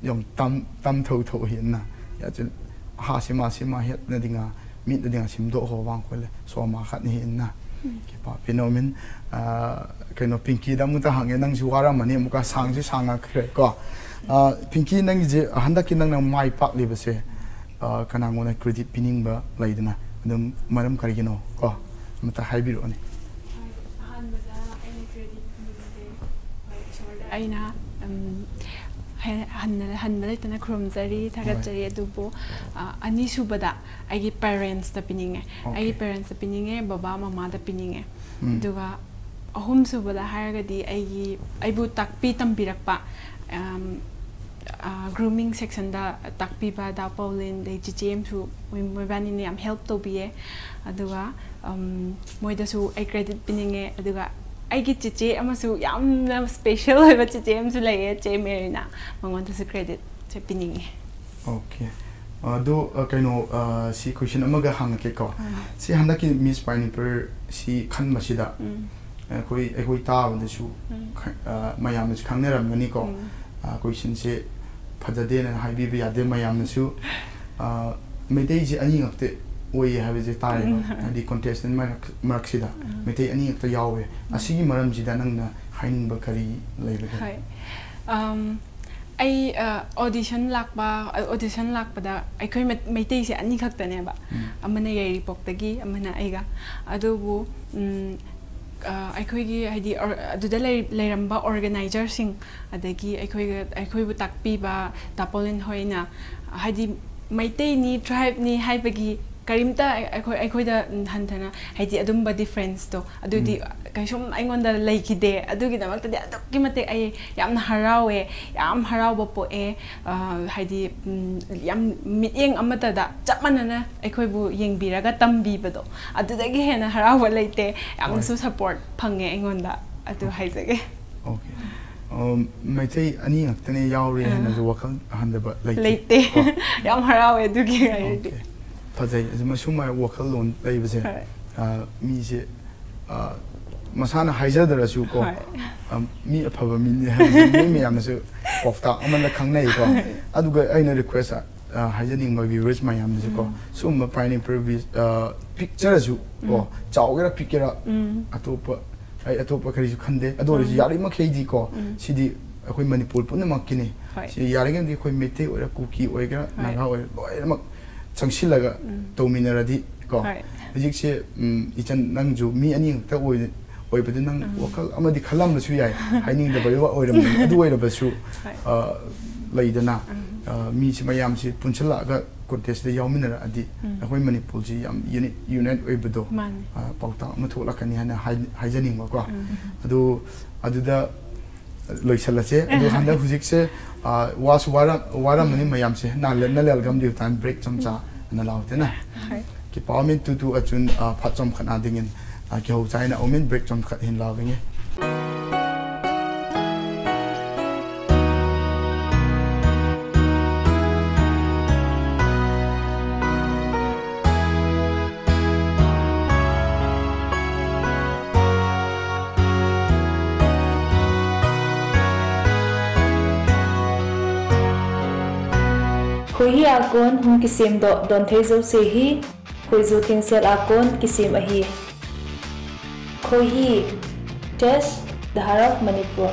jong tam, tam thotho hi na. Hia chu ha sima, sima hetna dinga, mitna dinga simdoh ho vang khu le, soma khat hi na. Mm. Kipa pi nom in, ah, keino Pinky dam ta hang e nang chu varam mani muka sang chu sanga kre ko. Ah, Pinky nang je, handak ki nang nang mai pak li ba se. Ah, kana ngona credit pining ba lai dana. Adum maram kari kino ko. Mata hai biro ni. Ahanbada aina credit pining te, ah, Ishwarda. Aina, um, hai, han, han malai tana khurumjari, thagatjari, adubu, ah, anisubada, aigi parents da pininge. Okay. Aigi parents da pininge, baba, mama da pininge. Mm. Aduga, ahumsubada hairagadi, aigi, aibu takpi tampirakpa, um, ah, grooming section da takpipa Da Paulin, dei Chichi Emsu, moi, moibani ni yam help tobiye. Aduga, um, moidasu ai credit pininge, aduga, aigi Chichi amasu yamna special oiba Chichi Emsu leiye, Che Merina, mangondasu credit che pininge. Okay. Ah, do, ah, keino, ah, si question amaga hang ke ko. Ah. Si handak ki Miss Pineapple si khan masida. Mm. Eh, koi, eh, koi ta wanda su. Mm. Kha-, ah, mayam na su khang ne ram ni ko. Mm. Ah, question se phajade na hai bi bi ade mayam na su. Ah, Meitei je ani ngak te oi ha be je ta re. Mm. Adi contestant mai rak, marak sida. Mm. Meitei ani ngak te yao be. Mm. Asigi maram sida nang na hai ning ba kari lai ba. Hai. Um, Ai, ah, audition ꯂꯥꯛꯄ, ah, audition ꯂꯥꯛꯄꯗ ꯑꯩꯈꯣꯏ ꯃꯩ-, ꯃꯩꯇꯩꯁꯦ ꯑꯅꯤꯈꯛꯇꯅꯦꯕ꯫ ꯎꯝ꯫ ꯑꯃꯅ ꯌꯥꯏꯔꯤꯄꯣꯛꯇꯒꯤ, ꯑꯃꯅ ꯑꯩꯒ꯫ ꯑꯗꯨꯕꯨ, ꯎꯝ, ꯑ, ꯑꯩꯈꯣꯏꯒꯤ, ꯍꯥꯏꯗꯤ, or-, ꯑꯗꯨꯗ ꯂꯩ-, ꯂꯩꯔꯝꯕ organizerꯁꯤꯡ, ꯑꯗꯒꯤ ꯑꯩꯈꯣꯏꯒ, ꯑꯩꯈꯣꯏꯕꯨ ꯇꯥꯛꯄꯤꯕ ꯇꯥꯄꯣꯂꯤꯟ ꯍꯣꯏꯅ, ꯍꯥꯏꯗꯤ, ꯃꯩꯇꯩꯅꯤ, tribeꯅꯤ ꯍꯥꯏꯕꯒꯤ ꯀꯔꯤꯝꯇ ꯑꯩ-, ꯑꯩꯈꯣꯏ, ꯑꯩꯈꯣꯏꯗ, ꯎꯝ, ꯍꯟꯊꯅ, ꯍꯥꯏꯗꯤ, ꯑꯗꯨꯝꯕ differenceꯇꯣ, ꯑꯗꯨꯗꯤ ꯎꯝ꯫ ꯀꯩꯁꯨꯝ ꯑꯩꯉꯣꯟꯗ ꯂꯩꯈꯤꯗꯦ꯫ ꯑꯗꯨꯒꯤꯗꯃꯛꯇꯗꯤ ꯑꯗꯨꯛꯀꯤ ꯃꯇꯤꯛ ꯑꯩ ꯌꯥꯝꯅ ꯍꯔꯥꯎꯋꯦ, ꯌꯥꯝ ꯍꯔꯥꯎꯕ ꯄꯣꯛꯑꯦ꯫ ꯑ, ꯍꯥꯏꯗꯤ, ꯎꯝ, ꯌꯥꯝ ꯃꯤꯠꯌꯦꯡ ꯑꯃꯠꯇꯗ ꯆꯞ ꯃꯥꯟꯅꯅ ꯑꯩꯈꯣꯏꯕꯨ ꯌꯦꯡꯕꯤꯔꯒ ꯇꯝꯕꯤꯕꯗꯣ, ꯑꯗꯨꯗꯒꯤ ꯍꯦꯟꯅ ꯍꯔꯥꯎꯕ ꯂꯩꯇꯦ꯫ ꯌꯥꯝꯅꯁꯨ ꯍꯣꯏ꯫ Support ꯐꯪꯉꯦ ꯑꯩꯉꯣꯟꯗ, ꯑꯗꯨ ꯍꯣꯏ꯫ ꯍꯥꯏꯖꯒꯦ꯫ Okay꯫ ꯑꯝ, ꯃꯩꯇꯩ ꯑꯅꯤ ꯉꯥꯛꯇꯅꯦ ꯌꯥꯎꯔꯦ ꯑꯥ꯫ ꯍꯥꯏꯅꯁꯨ ꯋꯥꯈꯜ ꯍꯟꯊꯕ ꯂꯩꯇꯦ꯫ ꯂꯩꯇꯦ꯫ ꯀꯣ? ꯌꯥꯝ ꯍꯔꯥꯎꯋꯦ ꯑꯗꯨꯒꯤ ꯑꯣꯏꯔꯗꯤ꯫ Okay꯫ ꯐꯖꯩ꯫ ꯑꯁꯤ ꯃꯁꯨꯃꯥꯏ ꯋꯥꯈꯜꯂꯣꯟ ꯂꯩꯕꯁꯦ, ꯍꯣꯏ꯫ ꯑ, ꯃꯤꯁꯦ, ꯑ, ꯃꯁꯥꯅ ꯍꯥꯏꯖꯗ꯭ꯔꯁꯨ ꯀꯣ, ꯍꯣꯏ꯫ ꯑ, ꯃꯤ ꯑꯐꯕ ꯃꯤꯅꯤ ꯍꯥꯏꯕꯁꯦ ꯃꯤ ꯃꯌꯥꯝꯅꯁꯨ ꯄꯥꯎꯇꯥꯛ ꯑꯃꯅ ꯈꯪꯅꯩꯀꯣ꯫ ꯍꯣꯏ꯫ ꯑꯗꯨꯒ ꯑꯩꯅ request, ꯑ, ꯍꯥꯏꯖꯅꯤꯡꯕ viewers ꯃꯌꯥꯝꯗꯁꯨ ꯀꯣ, ꯎꯝ꯫ ꯁꯤꯒꯨꯝꯕ Pineapple vis-, ꯑ, ꯄꯤꯛꯆꯔꯁꯨ ꯀꯣ, ꯎꯝ꯫ ꯆꯥꯎꯒꯦꯔꯥ ꯄꯤꯛꯀꯦꯔꯥ, ꯎꯝ꯫ ꯑꯇꯣꯞꯄ ꯑꯩ ꯑꯇꯣꯞꯄ ꯀꯔꯤꯁꯨ ꯈꯟꯗꯦ꯫ ꯑꯗꯨ ꯑꯣꯏꯔꯁꯨ ꯎꯝ꯫ ꯌꯥꯔꯤꯃꯈꯩꯗꯤ ꯀꯣ, ꯎꯝ꯫ ꯁꯤꯗꯤ ꯑꯩꯈꯣꯏ ꯃꯅꯤꯄꯨꯔ ꯄꯨꯝꯅꯃꯛꯀꯤꯅꯤ꯫ ꯍꯣꯏ꯫ ꯁꯤ ꯌꯥꯔꯤꯉꯩꯗꯤ ꯑꯩꯈꯣꯏ ꯃꯩꯇꯩ ꯑꯣꯏꯒꯦꯔꯥ, ꯍꯣꯏ꯫ ꯅꯥꯒꯥ ꯑꯣꯏꯒꯦꯔꯥ, ꯍꯣꯏ꯫ ꯂꯣꯏꯅꯃꯛ ꯆꯪꯁꯤꯜꯂꯒ ꯎꯝ꯫ ꯇꯧꯃꯤꯟꯅꯔꯗꯤ ꯀꯣ꯫ ꯍꯣꯏ꯫ ꯍꯧꯖꯤꯛꯁꯦ, ꯎꯝ, ꯏꯆꯟ ꯅꯪꯁꯨ ꯃꯤ ꯑꯅꯤ ꯈꯛꯇ ꯑꯣꯏ-, ꯑꯣꯏꯕꯗ ꯅꯪ ꯎꯝ꯫ ꯋꯥꯈꯜ ꯑꯃꯗꯤ ꯈꯜꯂꯝꯕꯁꯨ ꯌꯥꯏ꯫ ꯍꯥꯏꯅꯤꯡꯗꯕ ꯋꯥ ꯑꯣꯏꯔꯝꯒꯅꯤ꯫ ꯑꯗꯨ ꯑꯣꯏꯔꯕꯁꯨ, ꯍꯣꯏ꯫ ꯑ, ꯂꯩꯗꯅ, ꯎꯝ꯫ ꯑ, ꯃꯤꯁꯤ ꯃꯌꯥꯝꯁꯤ ꯄꯨꯟꯁꯤꯜꯂꯛꯑꯒ contest ꯇ ꯌꯥꯎꯃꯤꯟꯅꯔꯛꯑꯗꯤ ꯎꯝ꯫ ꯑꯩꯈꯣꯏ ꯃꯅꯤꯄꯨꯔꯁꯤ ꯌꯥꯝ unit, unite ꯑꯣꯏꯕꯗꯣ, ꯃꯥꯅꯤ꯫ ꯑ, ꯄꯥꯎꯇꯥꯛ ꯑꯃ ꯊꯣꯛꯂꯛꯀꯅꯤ ꯍꯥꯏꯅ ꯍꯥꯏ-, ꯍꯥꯏꯖꯅꯤꯡꯕꯀꯣ꯫ ꯎꯝ꯫ ꯑꯗꯨ, ꯑꯗꯨꯗ ꯂꯣꯏꯁꯤꯜꯂꯁꯦ꯫ ꯑꯗꯨ ꯍꯟꯗꯛ ꯍꯧꯖꯤꯛꯁꯦ, ꯑ, ꯋꯥꯁꯨ ꯋꯥꯔꯝ-, ꯋꯥꯔꯝꯃꯅꯤ ꯃꯌꯥꯝꯁꯦ꯫ ꯅ-, ꯅ ꯂꯦꯜꯒꯝ ꯗꯤꯎ ꯇꯥꯏꯝ break ꯆꯝꯆꯥ ꯑꯅ ꯂꯥꯎꯗꯦꯅ꯫ ꯍꯣꯏ꯫ Kipah umin tutu achun, a, phat chomkhat na dingin, a, kihou chaina umin break chomkhat hin lauvenge. Khoihi a kon hung kisemdoh donthei jouse hi, khoiju thengsel a kon kisem ahi. Khoihi, Chess, The Heart of Manipur.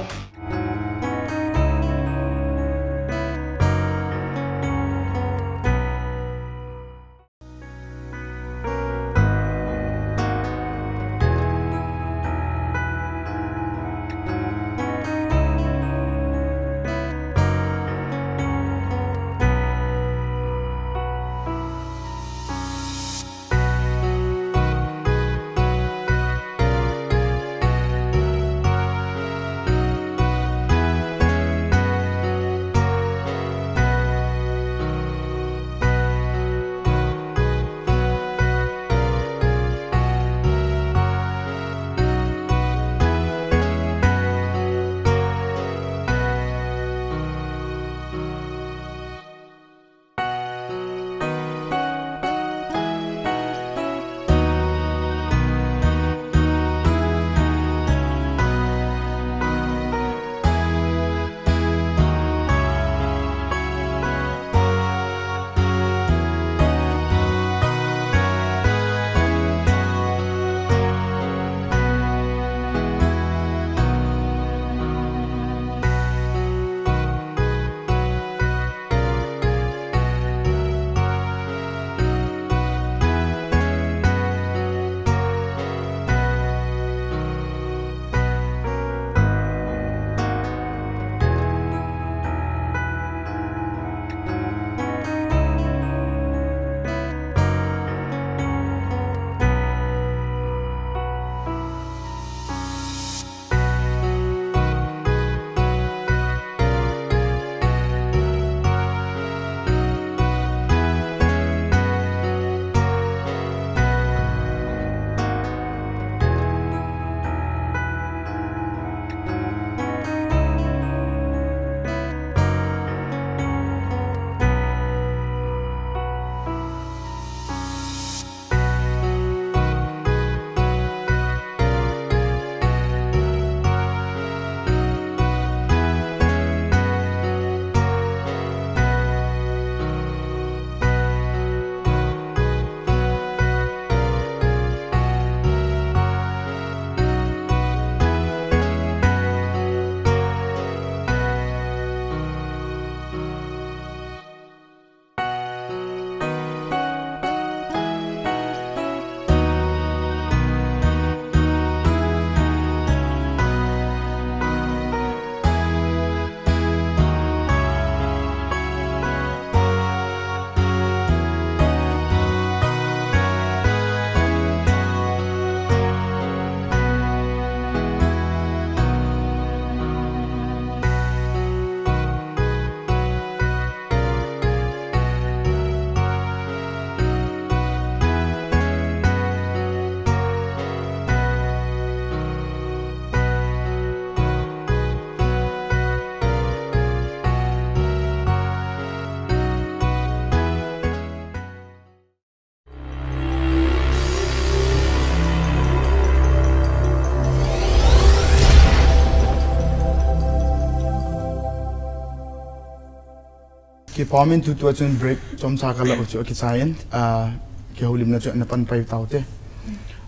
Kipah umin tutu achun break chomcha kala u chu akichai in, ah, kihoulimna chu ana pan pai taute.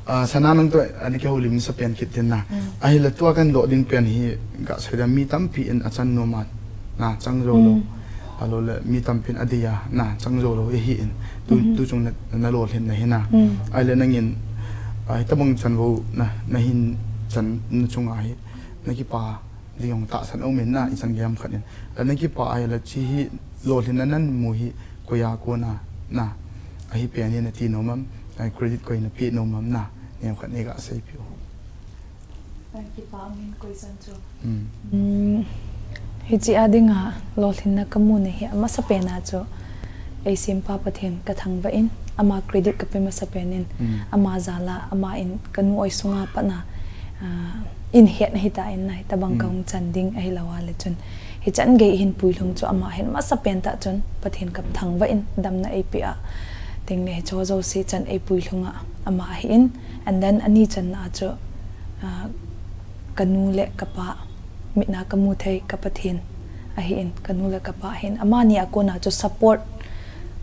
Ah, Sana nang toh, ani kihoulim sa pen kit tin na. Mm. Ahile tua kan doh ding pen hi, gasei ding mi tampi in achan nom a, na, chang jou lou. Mm. Ahilou le, mi tampi in adei a, na, chang jou lou, ahi in. Tu, Mhm. tu chung na, na lolhin na hi na. Mm. Ahile nangin, ah, hitabang chan vo, na, na hin chan na chunga hi, na kipa ding jong tahsan um in na, ichan gei ham khat in. Ahile na kipa ahile hiche hi lolhin na nan mu hi, koi a kona, na, ahi pen hi na ti nom am, ah, credit koi na pe nom am na, neo khat nei gasei piu. Kipa min koi san chu. Hmm. Hmm, hiche a dinga lolhinna ka mu na hi, amasa pen a chu, eisempa Pathen ka thangvah in, ama credit ka pe masa pen in, Hmm. ama jal a, ama in ka nu oi sunga pat na, ah, in het na hita in na, hitabang ka Hmm. hung chan ding ahilou a le chun. Hichan gei hin puilhung chu ama hin masa pen tah chun, Pathen ka thangvah in, damna ei pe a. Tengle hiche jouse chan ei puilhung a, ama ahi in, and then ani channa a chu, ah, ka nu le ka pa, mit na ka mu thei ka Pathen ahi in, ka nu le ka pa ahi in, amani a kona chu support,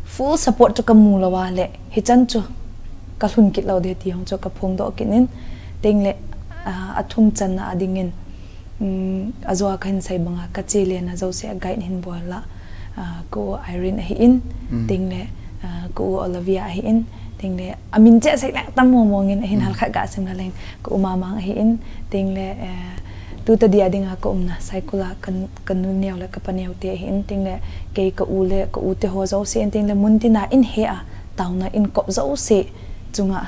full support chu ka mu lou a le, hichan chu ka lhun kit lou ding ti jong chu ka phongdoh kit in, tengle, ah, athum channa a ding in, um, ajo a ka hin sei bang a, ka che le na jouse a guide hin bol a, ah, ka u Irene ahi in, Mm. tengle, ah, ka u Olivia ahi in, tengle, amin cheh sei le tam mong mong in, ahin Hmm. hal khat ga sim la leng, ka u Mamang ahi in, tengle, eh, tu ta dia dinga ka umna, Saikul a ka, ka nu neo le ka pa neo te ahi in, tengle, kei ka u le, ka u te ho jouse in, tengle, mun tina in he a, taona in kop jouse chunga,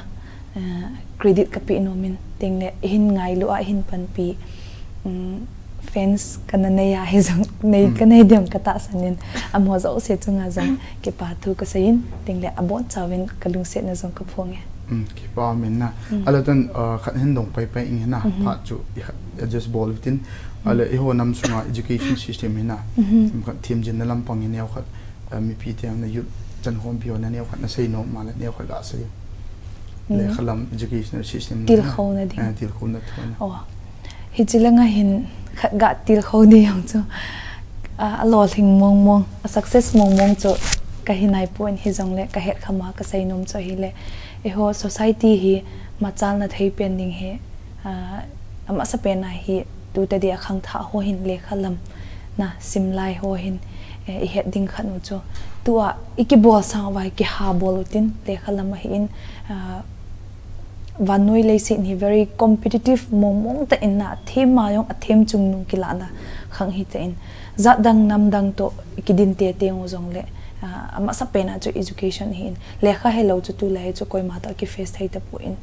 eh, credit ka pe nom in, tengle, hin ngailu a, hin panpi, um, fans ka na nei a hi jong, nei ka Hmm. nei ding ka tahsan in, amaho jouse chunga jong, kipa thu ka sei in, tengle, abonchauvin ka lungsetna jong ka phong e. Hmm, kipa um in na. Hmm. Ahile tun, uh, khat hin dong pai pai ing na, Mhm. phat chu i khat adjust bol tin. Hmm. Ahile eiho nam sunga education system hi na. Mhm. Khat themjinna lampang hi neo khat, uh, mipi te na youth chankhompi ho na neo khat na sei nom a le neo khat gasei. Hmm. Lekha lam educational system na. Tilkhouna ding. Eh, tilkhouna thu na. Oh. Hiche langa hin khat ga tilkhou ding jong chu, ah, alolhing mong mong, a success mong mong chu ka hi nai pon, hijongle ka het kham a ka sei nom chu ahile, eiho society hi machalna thei pen ding hi, ah, amasa pen a hi tu ta dia khangthah ho hin lekha lam na sim lai ho hin, eh, i het ding khat u chu. Tua i kibol sang uva i kiha bol u tin lekha lam ahi in, ah, vannoi leiset hi very competitive mong mong tah in na, athem a jong athem chungnung kilahna khang hi tah in, jat dang nam dang toh kidin tei teng u jongle, ah, amasa pen a chu education ahi in, lekha helou chu tulai chu koima toh kiface thei tapon,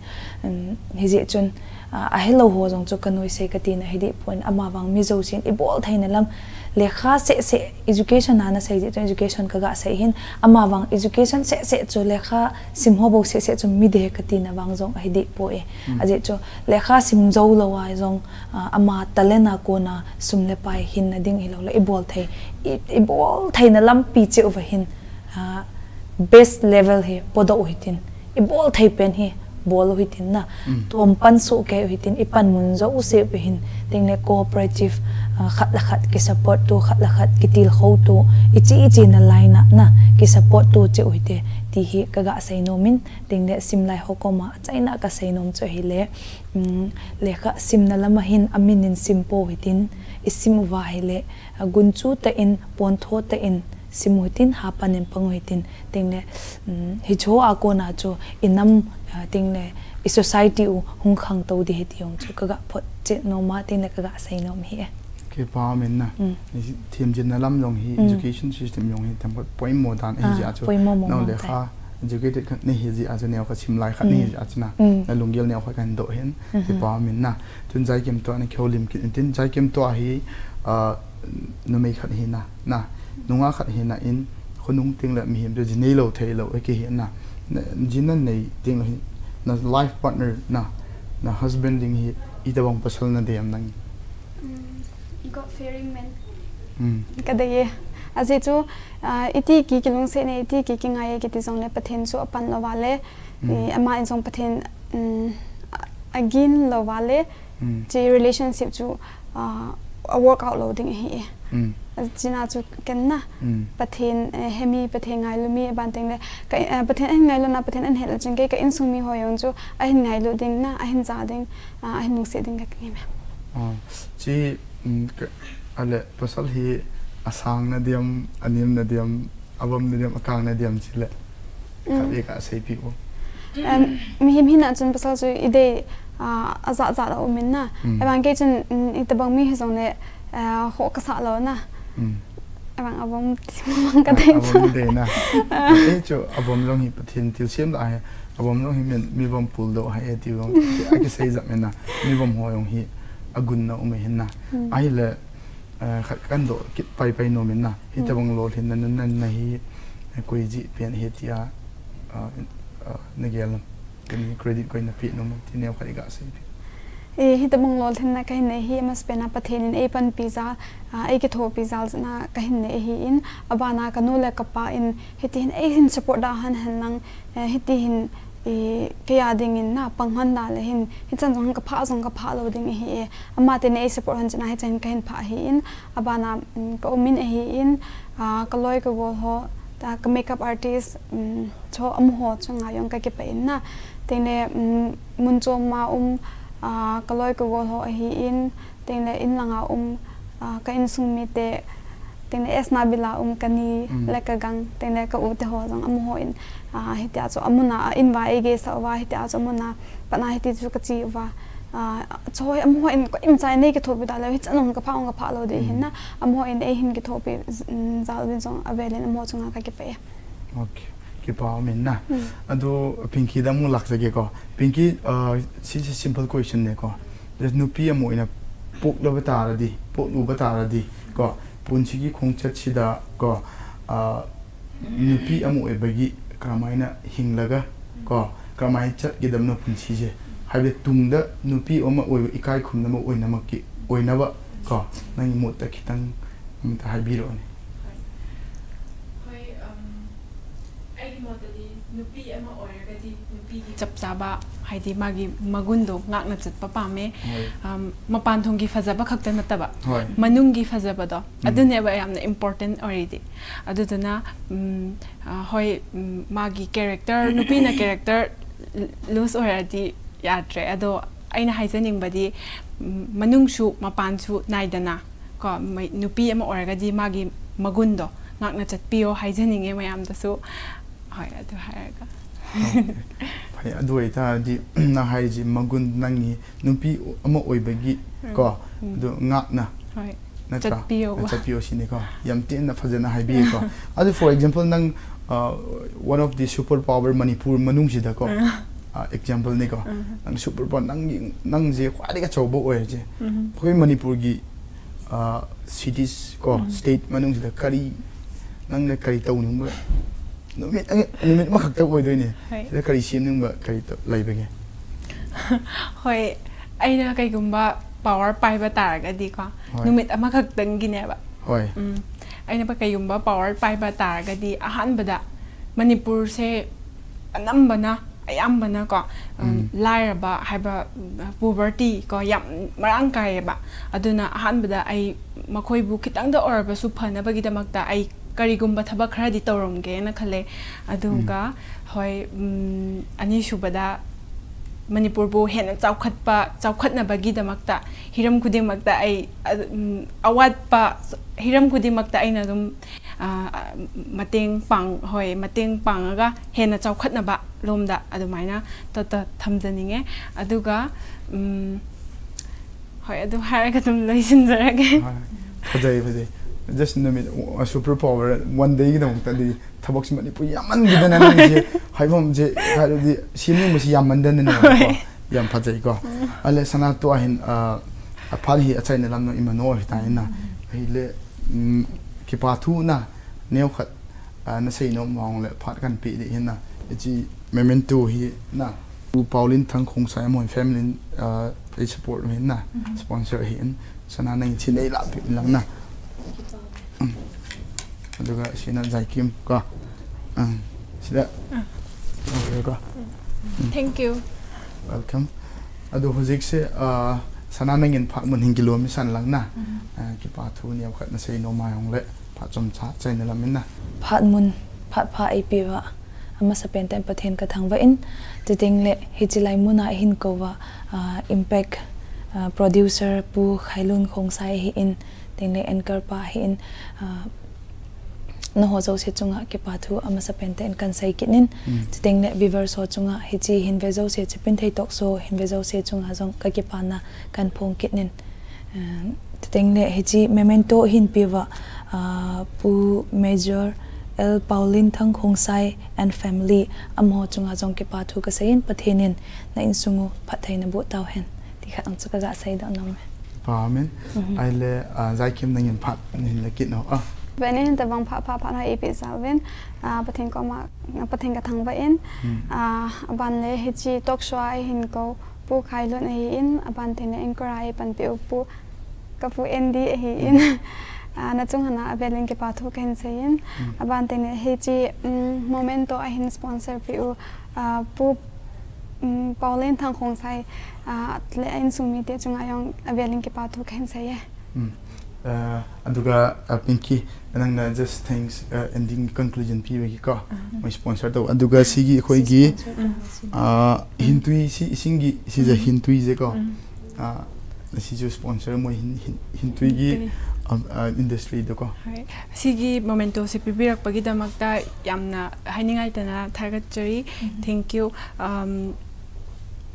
um, hijeh chun, ah, ahelou ho jong chu ka noise ka tina hi deh pon, amavang mi jousen i bol theina lam, lekha seh seh, education a na sei jeh chun education ka ga sei hin, amavang education seh seh chu lekha sim ho bou seh seh chu mi deh ka tina vang jong ahi deh poi. Hmm. Ajeh chu lekha sim jou lou a jong, ah, ama talent a kona sum le pai hinna ding hilou le i bol thei, i, i bol theina lampi cheh uva hin, ah, best level hi podoh u hitin, i bol thei pen hi bol u hitin na. Mm. Tom pan soh kei u hitin, i panmun jouse u hin, tengle cooperative, ah, khat le khat ki support tu, khat le khat ki tilkhou tu, i chi i chi na line a na, ki support tu cheh u hite, ti hi ka ga sei nom in, tengle sim lai ho koma achaina ka sei nom chu ahile, um, lekha simna lam a hin amin in sim pou hitin, i sim uva ahile, ah, gunchu tah in, pontho tah in, sim u hitin, hapan in pang u hitin, tengle, um, hiche a kona chu, i nam, ah, tengle, i society u hung khangtou ding ahi ti jong chu, ka ga photchet nom a, tengle ka ga sei nom ahi e. Kipa um in na. Mm. I themjinna lam jong hi, Mm. education system jong hi, themkhat poimo dan ahi Ah, jeh a chu. Poimo mo Nang mo lekha, tai. Educated khat nei hi jeh a chu, neo khat simlai khat nei hi Mm. jeh a chu na. Mm. Na lunggel neo khat kahin doh hin, Mhm. kipa um in na. Tun Jaikim toh na kihoulim kit in tin, Jaikim toh hi, ah, numei khat hi na, na, nungah khat hi na in, khonung tengle mihem chu ji neilou theilou, eh, kihi na. Na, ji na nei tengle hi, na life partner na, na husband ding hi, itobang pasal na dei am nang? Mm, God fearing man. Mm. Ka dei e. Ajeh chu, ah, iti ki kilungset nei, iti ki kingai e kiti jongle Pathen chu apan lou va le, Mm. i, ama in jong Pathen, mm, a, agin lou va le, Mm. hiche relationship chu, ah, a work out lou ding ahi e. Mm. China chu ken na. Mm. Pathen, eh, hemi Pathen ngailu mi aban teng le. Ka, eh, Pathen ahin ngailu na, Pathen ahin het le chun kei ka insung mi ho jong chu ahin ngailu ding na, ahin ja ding, ah, ahin lungset ding ka ngai me. Ah, chi, mm, ka, ale, pasal hi asang na diam, anem na diam, avom na diam, akang na diam chi le. Ka Mm. ve ka sei pi u. Em, mihem hina chun pasal chu idei, ah, ajat jat a um in na. Mm. Aban kei chun, mm, itobang mi hi jong le, ah, ho ka sa lo na. Mm. Aban avom ti mang ka Ah, dei chu. Avom dei na. Eh, chu avom jong hi Pathen thilsem la hi. Avom jong hi min, mi vom pul do ha e ti jong. A kisei jat me na. Mi vom ho jong hi agun na um e hin na. Mm. Ahile, eh, khat kan do kit pai pai nom in na. Hi Mm. tabang lolhin na, na, na, na hi, eh, koi ji pen hi tia, ah, in, ah, na gel nom. Kani credit koi na pi nom ti neo khat i ga sei pi. Eh, hi tabang lolhin na ka hin nei hi mas pen a Pathen in ei panpi jal, ah, ei kithopi jal na ka hin nei hi in, abana ka nu le ka pa in, hiti hin ei hin support da han hen lang, eh, hiti hin, eh, kei a ding in na pang han da le hin, hichan jong ka pha jong ka pha lo ding hi e. Ama te nei support han chana hichan ka hin pha hi in, abana, mm, ka um in ahi in, ah, ka loi ka gol ho, ta ka makeup artist, mm, cho amaho chunga jong ka kipah in na. Teng le, mm, mun chom ma um, ah, ka loi ka gol ho ahi in, teng le in langa um, ah, ka insung mi te, teng le S Nabila um ka ni Mm. le ka gang, teng le ka u te ho jong amaho in, ah, hitia chu amun a, a in va ei ge sa uva, hitia chu amun a, pat na hiti chu ka chi uva. Ah, choi amaho in ko im chai nei kithopi da le, hichan jong ka pha jong ka pha lo ding Mm. hin na, amaho in ei hin kithopi, mm, jal din jong avel in amaho chunga ka kipah e. Okay. Kipa um in na. Mm. Adu Pinky da mu lak sa ke ko. Pinky, ah, si, si simple question ne ko. Just nupi amu ina pok lo ba ta ra di, pok lo ba ta ra di ko. Punchi ki khong chat si da ko. Ah, nupi amu e bagi kamaina hing laga ko. Kamai chat ki dam no punchi je. Hai be tung da nupi oma oi ikai khum na ma oi na ma ki oi na ba ko. Nang i mut ta kitang, um, ta hai bi lo ne. Hoi, um, ꯑꯩꯒꯤ ꯃꯣꯠꯇꯗꯤ ꯅꯨꯄꯤ ꯑꯃ ꯑꯣꯏꯔꯒꯗꯤ ꯅꯨꯄꯤꯒꯤ ꯆꯞ ꯆꯥꯕ, ꯍꯥꯏꯗꯤ ꯃꯥꯒꯤ ꯃꯒꯨꯟꯗꯣ ꯉꯥꯛꯅ ꯆꯠꯄ ꯄꯥꯝꯃꯦ꯫ ꯍꯣꯏ꯫ ꯑꯝ, ꯃꯄꯥꯟ ꯊꯣꯡꯒꯤ ꯐꯖꯕ ꯈꯛꯇ ꯅꯠꯇꯕ, ꯍꯣꯏ꯫ ꯃꯅꯨꯡꯒꯤ ꯐꯖꯕꯗꯣ, ꯎꯝ꯫ ꯑꯗꯨꯅꯦꯕ ꯌꯥꯝꯅ important ꯑꯣꯏꯔꯤꯗꯤ꯫ ꯑꯗꯨꯗꯨꯅ, ꯎꯝ, ꯑ, ꯍꯣꯏ, ꯎꯝ, ꯃꯥꯒꯤ character, ꯅꯨꯄꯤꯅ character loose ꯑꯣꯏꯔꯗꯤ ꯌꯥꯗ꯭ꯔꯦ꯫ ꯑꯗꯣ ꯑꯩꯅ ꯍꯥꯏꯖꯅꯤꯡꯕꯗꯤ, ꯎꯝ, ꯃꯅꯨꯡꯁꯨ ꯃꯄꯥꯟꯁꯨ ꯅꯥꯏꯗꯅ, ꯀꯣ, ꯃꯩ-, ꯅꯨꯄꯤ ꯑꯃ ꯑꯣꯏꯔꯒꯗꯤ ꯃꯥꯒꯤ ꯃꯒꯨꯟꯗꯣ ꯉꯥꯛꯅ ꯆꯠꯄꯤꯌꯣ ꯍꯥꯏꯖꯅꯤꯡꯉꯦ ꯃꯌꯥꯝꯗꯁꯨ꯫ ꯍꯣꯏ, ꯑꯗꯨ ꯍꯥꯏꯔꯒ꯫ Okay. ꯐꯩ, ꯑꯗꯨ ꯑꯣꯏꯇꯥꯔꯗꯤ, ꯅꯪ ꯍꯥꯏꯔꯤꯁꯤ ꯃꯒꯨꯟ, ꯅꯪꯒꯤ ꯅꯨꯄꯤ ꯑꯃ ꯑꯣꯏꯕꯒꯤ, ꯎꯝ, ꯀꯣ, ꯎꯝ꯫ ꯑꯗꯨ ꯉꯥꯛꯅ, ꯍꯣꯏ꯫ ꯅꯠꯇ꯭ꯔꯥ? ꯆꯠꯄꯤꯌꯣ꯫ ꯆꯠꯄꯤꯌꯣ ꯁꯤꯅꯤꯀꯣ꯫ ꯌꯥꯝ ꯇꯦꯟꯅ ꯐꯖꯅ ꯍꯥꯏꯕꯤꯌꯦꯀꯣ꯫ ꯑꯗꯨ, for example, ꯅꯪ, ꯑ, one of the super power Manipur ꯃꯅꯨꯡꯁꯤꯗꯀꯣ, ꯎꯝ꯫ ꯑ, example ꯅꯤꯀꯣ꯫ ꯎꯝ꯫ ꯅꯪ super power, ꯅꯪꯒꯤ, ꯅꯪꯁꯦ ꯈ꯭ꯋꯥꯏꯗꯒꯤ ꯑꯆꯧꯕ ꯑꯣꯏꯔꯤꯁꯦ꯫ ꯎꯝ꯫ ꯑꯩꯈꯣꯏ ꯃꯅꯤꯄꯨꯔꯒꯤ, ꯑ, cities ꯀꯣ, ꯎꯝ꯫ State ꯃꯅꯨꯡꯁꯤꯗ ꯀꯔꯤ, ꯅꯪꯅ ꯀꯔꯤ ꯇꯧꯅꯤꯡꯕ? ꯅꯨꯃꯤꯠ, ꯅꯨꯃꯤꯠ ꯑꯃꯈꯛꯇ ꯑꯣꯏꯗꯣꯏꯅꯦ꯫ ꯍꯣꯏ꯫ ꯁꯤꯗ ꯀꯔꯤ ꯁꯦꯝꯅꯤꯡꯕ, ꯀꯔꯤ ꯇꯧ-, ꯂꯩꯕꯒꯦ? ꯍꯣꯏ, ꯑꯩꯅ ꯀꯩꯒꯨꯝꯕ power ꯄꯥꯏꯕ ꯇꯥꯔꯒꯗꯤꯀꯣ, ꯍꯣꯏ꯫ ꯅꯨꯃꯤꯠ ꯑꯃꯈꯛꯇꯪꯒꯤꯅꯦꯕ꯫ ꯍꯣꯏ꯫ ꯎꯝ, ꯑꯩꯅ ꯄ-, ꯀꯩꯒꯨꯝꯕ power ꯄꯥꯏꯕ ꯇꯥꯔꯒꯗꯤ, ꯑꯍꯥꯟꯕꯗ ꯃꯅꯤꯄꯨꯔꯁꯦ ꯑꯅꯝꯕꯅ, ꯑꯌꯥꯝꯕꯅꯀꯣ, ꯎꯝ, ꯎꯝ꯫ ꯂꯥꯏꯔꯕ ꯍꯥꯏꯕ, ꯎꯝ, poverty ꯀꯣ, ꯌꯥꯝ ꯃꯔꯥꯡ ꯀꯥꯏꯌꯦꯕ꯫ ꯑꯗꯨꯅ ꯑꯍꯥꯟꯕꯗ ꯑꯩ ꯃꯈꯣꯏꯕꯨ ꯈꯤꯇꯪꯗ ꯑꯣꯏꯔꯕꯁꯨ ꯐꯅꯕꯒꯤꯗꯃꯛꯇ ꯑꯩ ꯀꯔꯤꯒꯨꯝꯕ ꯊꯕꯛ ꯈꯔꯗꯤ ꯇꯧꯔꯝꯒꯦꯅ ꯈꯜꯂꯦ꯫ ꯑꯗꯨꯒ, ꯎꯝ꯫ ꯍꯣꯏ, ꯎꯝ, ꯑꯅꯤꯁꯨꯕꯗ ꯃꯅꯤꯄꯨꯔꯕꯨ ꯍꯦꯟꯅ ꯆꯥꯎꯈꯠꯄ, ꯆꯥꯎꯈꯠꯅꯕꯒꯤꯗꯃꯛꯇ ꯍꯤꯔꯝ ꯈꯨꯗꯤꯡꯃꯛꯇ ꯑꯩ, ꯑ, ꯎꯝ, ꯑꯋꯥꯠꯄ ꯍꯤꯔꯝ ꯈꯨꯗꯤꯡꯃꯛꯇ ꯑꯩꯅ ꯑꯗꯨꯝ, ꯑ, ꯃꯇꯦꯡ ꯄꯥꯡ-, ꯍꯣꯏ, ꯃꯇꯦꯡ ꯄꯥꯡꯉꯒ ꯍꯦꯟꯅ ꯆꯥꯎꯈꯠꯅꯕ ꯂꯣꯝꯗ ꯑꯗꯨꯃꯥꯏꯅ ꯇ-, ꯇ-, ꯊꯝꯖꯅꯤꯡꯉꯦ꯫ ꯑꯗꯨꯒ, ꯎꯝ, ꯍꯣꯏ, ꯑꯗꯨ ꯍꯥꯏꯔꯒ ꯑꯗꯨꯝ ꯂꯣꯏꯁꯤꯟꯖꯔꯒꯦ꯫ ꯍꯣꯏ, ꯐꯖꯩ, ꯐꯖꯩ꯫ Just ꯅꯨꯃꯤꯠ, ꯑ, super power one day ꯒꯤꯗꯃꯛꯇꯗꯤ ꯊꯕꯛꯁꯤ ꯃꯅꯤꯄꯨꯔ ꯌꯥꯝꯃꯟꯈꯤꯗꯅ ꯅꯪꯁꯦ ꯍꯥꯏꯐꯝꯁꯦ ꯍꯥꯏꯔꯗꯤ ꯁꯦꯝꯅꯤꯡꯕꯁꯤ ꯌꯥꯝꯃꯟꯗꯅꯅꯦꯕꯀꯣ꯫ ꯍꯣꯏ꯫ ꯌꯥꯝ ꯐꯖꯩꯀꯣ꯫ ꯎꯝ꯫ ꯑꯂꯦ ꯁꯅꯥ ꯇꯣ ꯑꯍꯤꯟ, ꯑ, ꯑꯐꯥꯜ ꯍꯤ ꯑꯆꯥꯏꯅ ꯂꯝꯅꯣ ꯏꯃꯅꯣ ꯍꯤꯇꯥꯏꯅ꯫ ꯎꯝ꯫ ꯑꯍꯤꯂꯦ, ꯎꯝ, ꯀꯤꯄꯥꯊꯨꯅ ꯅꯦꯎꯈꯠ, ꯑ, ꯅꯁꯩꯅꯣ ꯃꯥꯎꯡꯂꯦ ꯐꯥꯠ ꯀꯟ ꯄꯤꯗꯤ ꯍꯤꯟꯅ꯫ ꯏꯆꯤ memento ꯍꯤꯅ꯫ ꯎ ꯄꯥꯎꯂꯤꯟ ꯊꯪ ꯈꯣꯡꯁꯥꯏ ꯑꯃꯣꯏ family, ꯑ, ꯑꯩ support ꯍꯤꯟꯅ꯫ ꯎꯝ꯫ Sponsor ꯍꯤꯟ꯫ ꯁꯅꯥ ꯅꯪ ꯏꯆꯤ ꯅꯩ ꯂꯥꯛꯄꯤ ꯂꯪꯅ꯫ ꯎꯝ꯫ ꯑꯗꯨꯒ ꯁꯤꯅ ꯖꯥꯏꯀꯤꯝ ꯀꯣ꯫ ꯎꯝ꯫ ꯁꯤꯗ꯫ ꯑ꯫ ꯂꯧꯔꯦꯀꯣ꯫ ꯎꯝ꯫ ꯎꯝ꯫ Thank you꯫ Welcome꯫ ꯑꯗꯣ ꯍꯧꯖꯤꯛꯁꯦ, ꯑ, Sana nangin phat mun hin kilom isan lang na. Mhm. Ah, kipa thu neokhat nasei nom a ahung le, phat chomcha chaina lam in na. Phat mun, phat pha eipeuva, amasapen tah in Pathen kathangvah in, chuteng le hiche lai mun a eihin kouva, ah, Impact, ah, producer Pu Khailun Khongsai ahin, chuteng le anchor pa ahin, ah, nangho jouse chunga kipa thu amasapen tah in kahin sei kit in. Mm. Chuteng le viewers ho chunga hiche hin ve jouse, Chipinthei Talk Show hin ve jouse chunga jong kakipana kahin phong kit in. Eh, chuteng le hiche memento hin peuva, ah, Pu Major L Paolenthang Khongsai and family, amaho chunga jong kipa thu kasei in, Pathen in na insung u phattheina boh tauhen. Ti khat jong chu kaga seidoh nom e. Amen. Mhm. Ahile, ah, Jaikim nangin phat hin la kit o. Ah. Ven in tabang phat, phat, phat ho eipeh jal uvin, ah, Pathen koma, Pathen kathangvah in, hmm, ah, aban le hiche talk show a eihin kou Pu Khailun ahin, aban teng le anchor a eipanpi u Pu, ka Pu Andy ahin, hmm, ah, nachung hon a avel in kipa thu kahin sei in, hmm, aban teng le hiche, um, memento ahin sponsor pi u, ah, Pu, um, Paolenthang Khongsai, ah, le a insung mite chunga jong avel in kipa thu kahin sei e. Hmm. Ah, aduga, ah, Pinky, nangna just thanks, ah, ending conclusion pi bagi ko. Ah. Mo sponsor to. Aduga sigi khoi gi, sponsor to. Ah, hmm, Hintui si, singi, si ja, hmm, Hintui je ko. Hmm. Ah, si ju sponsor mo hin, hin, Hintui gi, Hintui, um, ah, industry to ko. Hoi. Sigi memento se pibirak pagi damak ta yamna hainingai tana thagatchari. Hmm. Thank you. Um,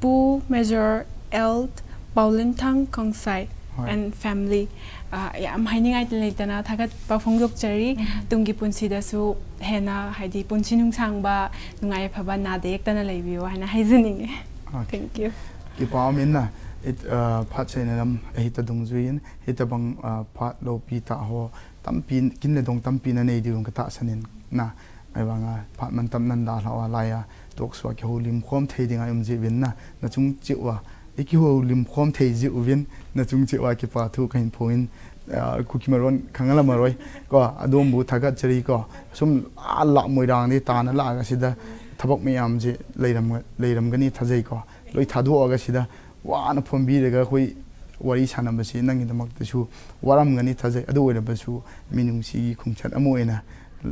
Pu Major L Paolenthang Khongsai, hoi, and family. Ah, yam hainingai tana thagatpa phongdoh chari, mhm, tungki punsi da su hena, haidi punsi nungsang ba, nungai phaba na dek tana leibiu, haina haijing e. Okay. Thank you. Kipa um in na, it, ah, phat seina lam, eh, hita dungjui in, hitabang, ah, phat loupi tah ho, tampi, kin le dong tampi nanei diu katahsan in na. Ahivanga, phat mantam nan dalha u a laiya, talk show a kihoulim khom thei dinga um jiuvin na, nachung cheh uva, i kihoulim khom thei jiuvin, nachung cheh uva kipa thu kahin phong in, ah, Kuki Maron khang ala maroi, ko, adom bu thagatchari ko, sum a la moirang di tana la ga sida, thabak mi am ji, leiram, leiram gani thajai ko, loi thadu ga sida, Wana phombi le ga khoi wari sana ba si nangin damak te su waram gani thajai adu le ba su minung si gi khung chat amu ena,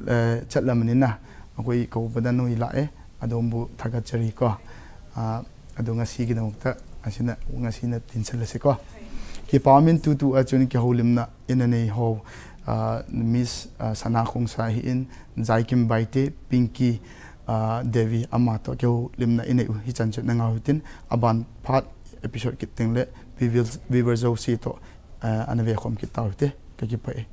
eh, chat lam ni na. Khoi ko ba da noi la e, adom bu thagatchari ko. Ah, adu ngasi gi damak ta, asina ngasi na tin sel se ko. Kipa um in tutu a chun kihoulimna ina nei ho, ah, Miss, ah, Sana Khongsai ahin, Jaikim Baite, Pinky, ah, Devi ama to kihoulimna inei u hichan chu nangho tin aban phat episode kit teng le viewers, viewers jouse to, ah, ana ve khom kit tau te kakipah e.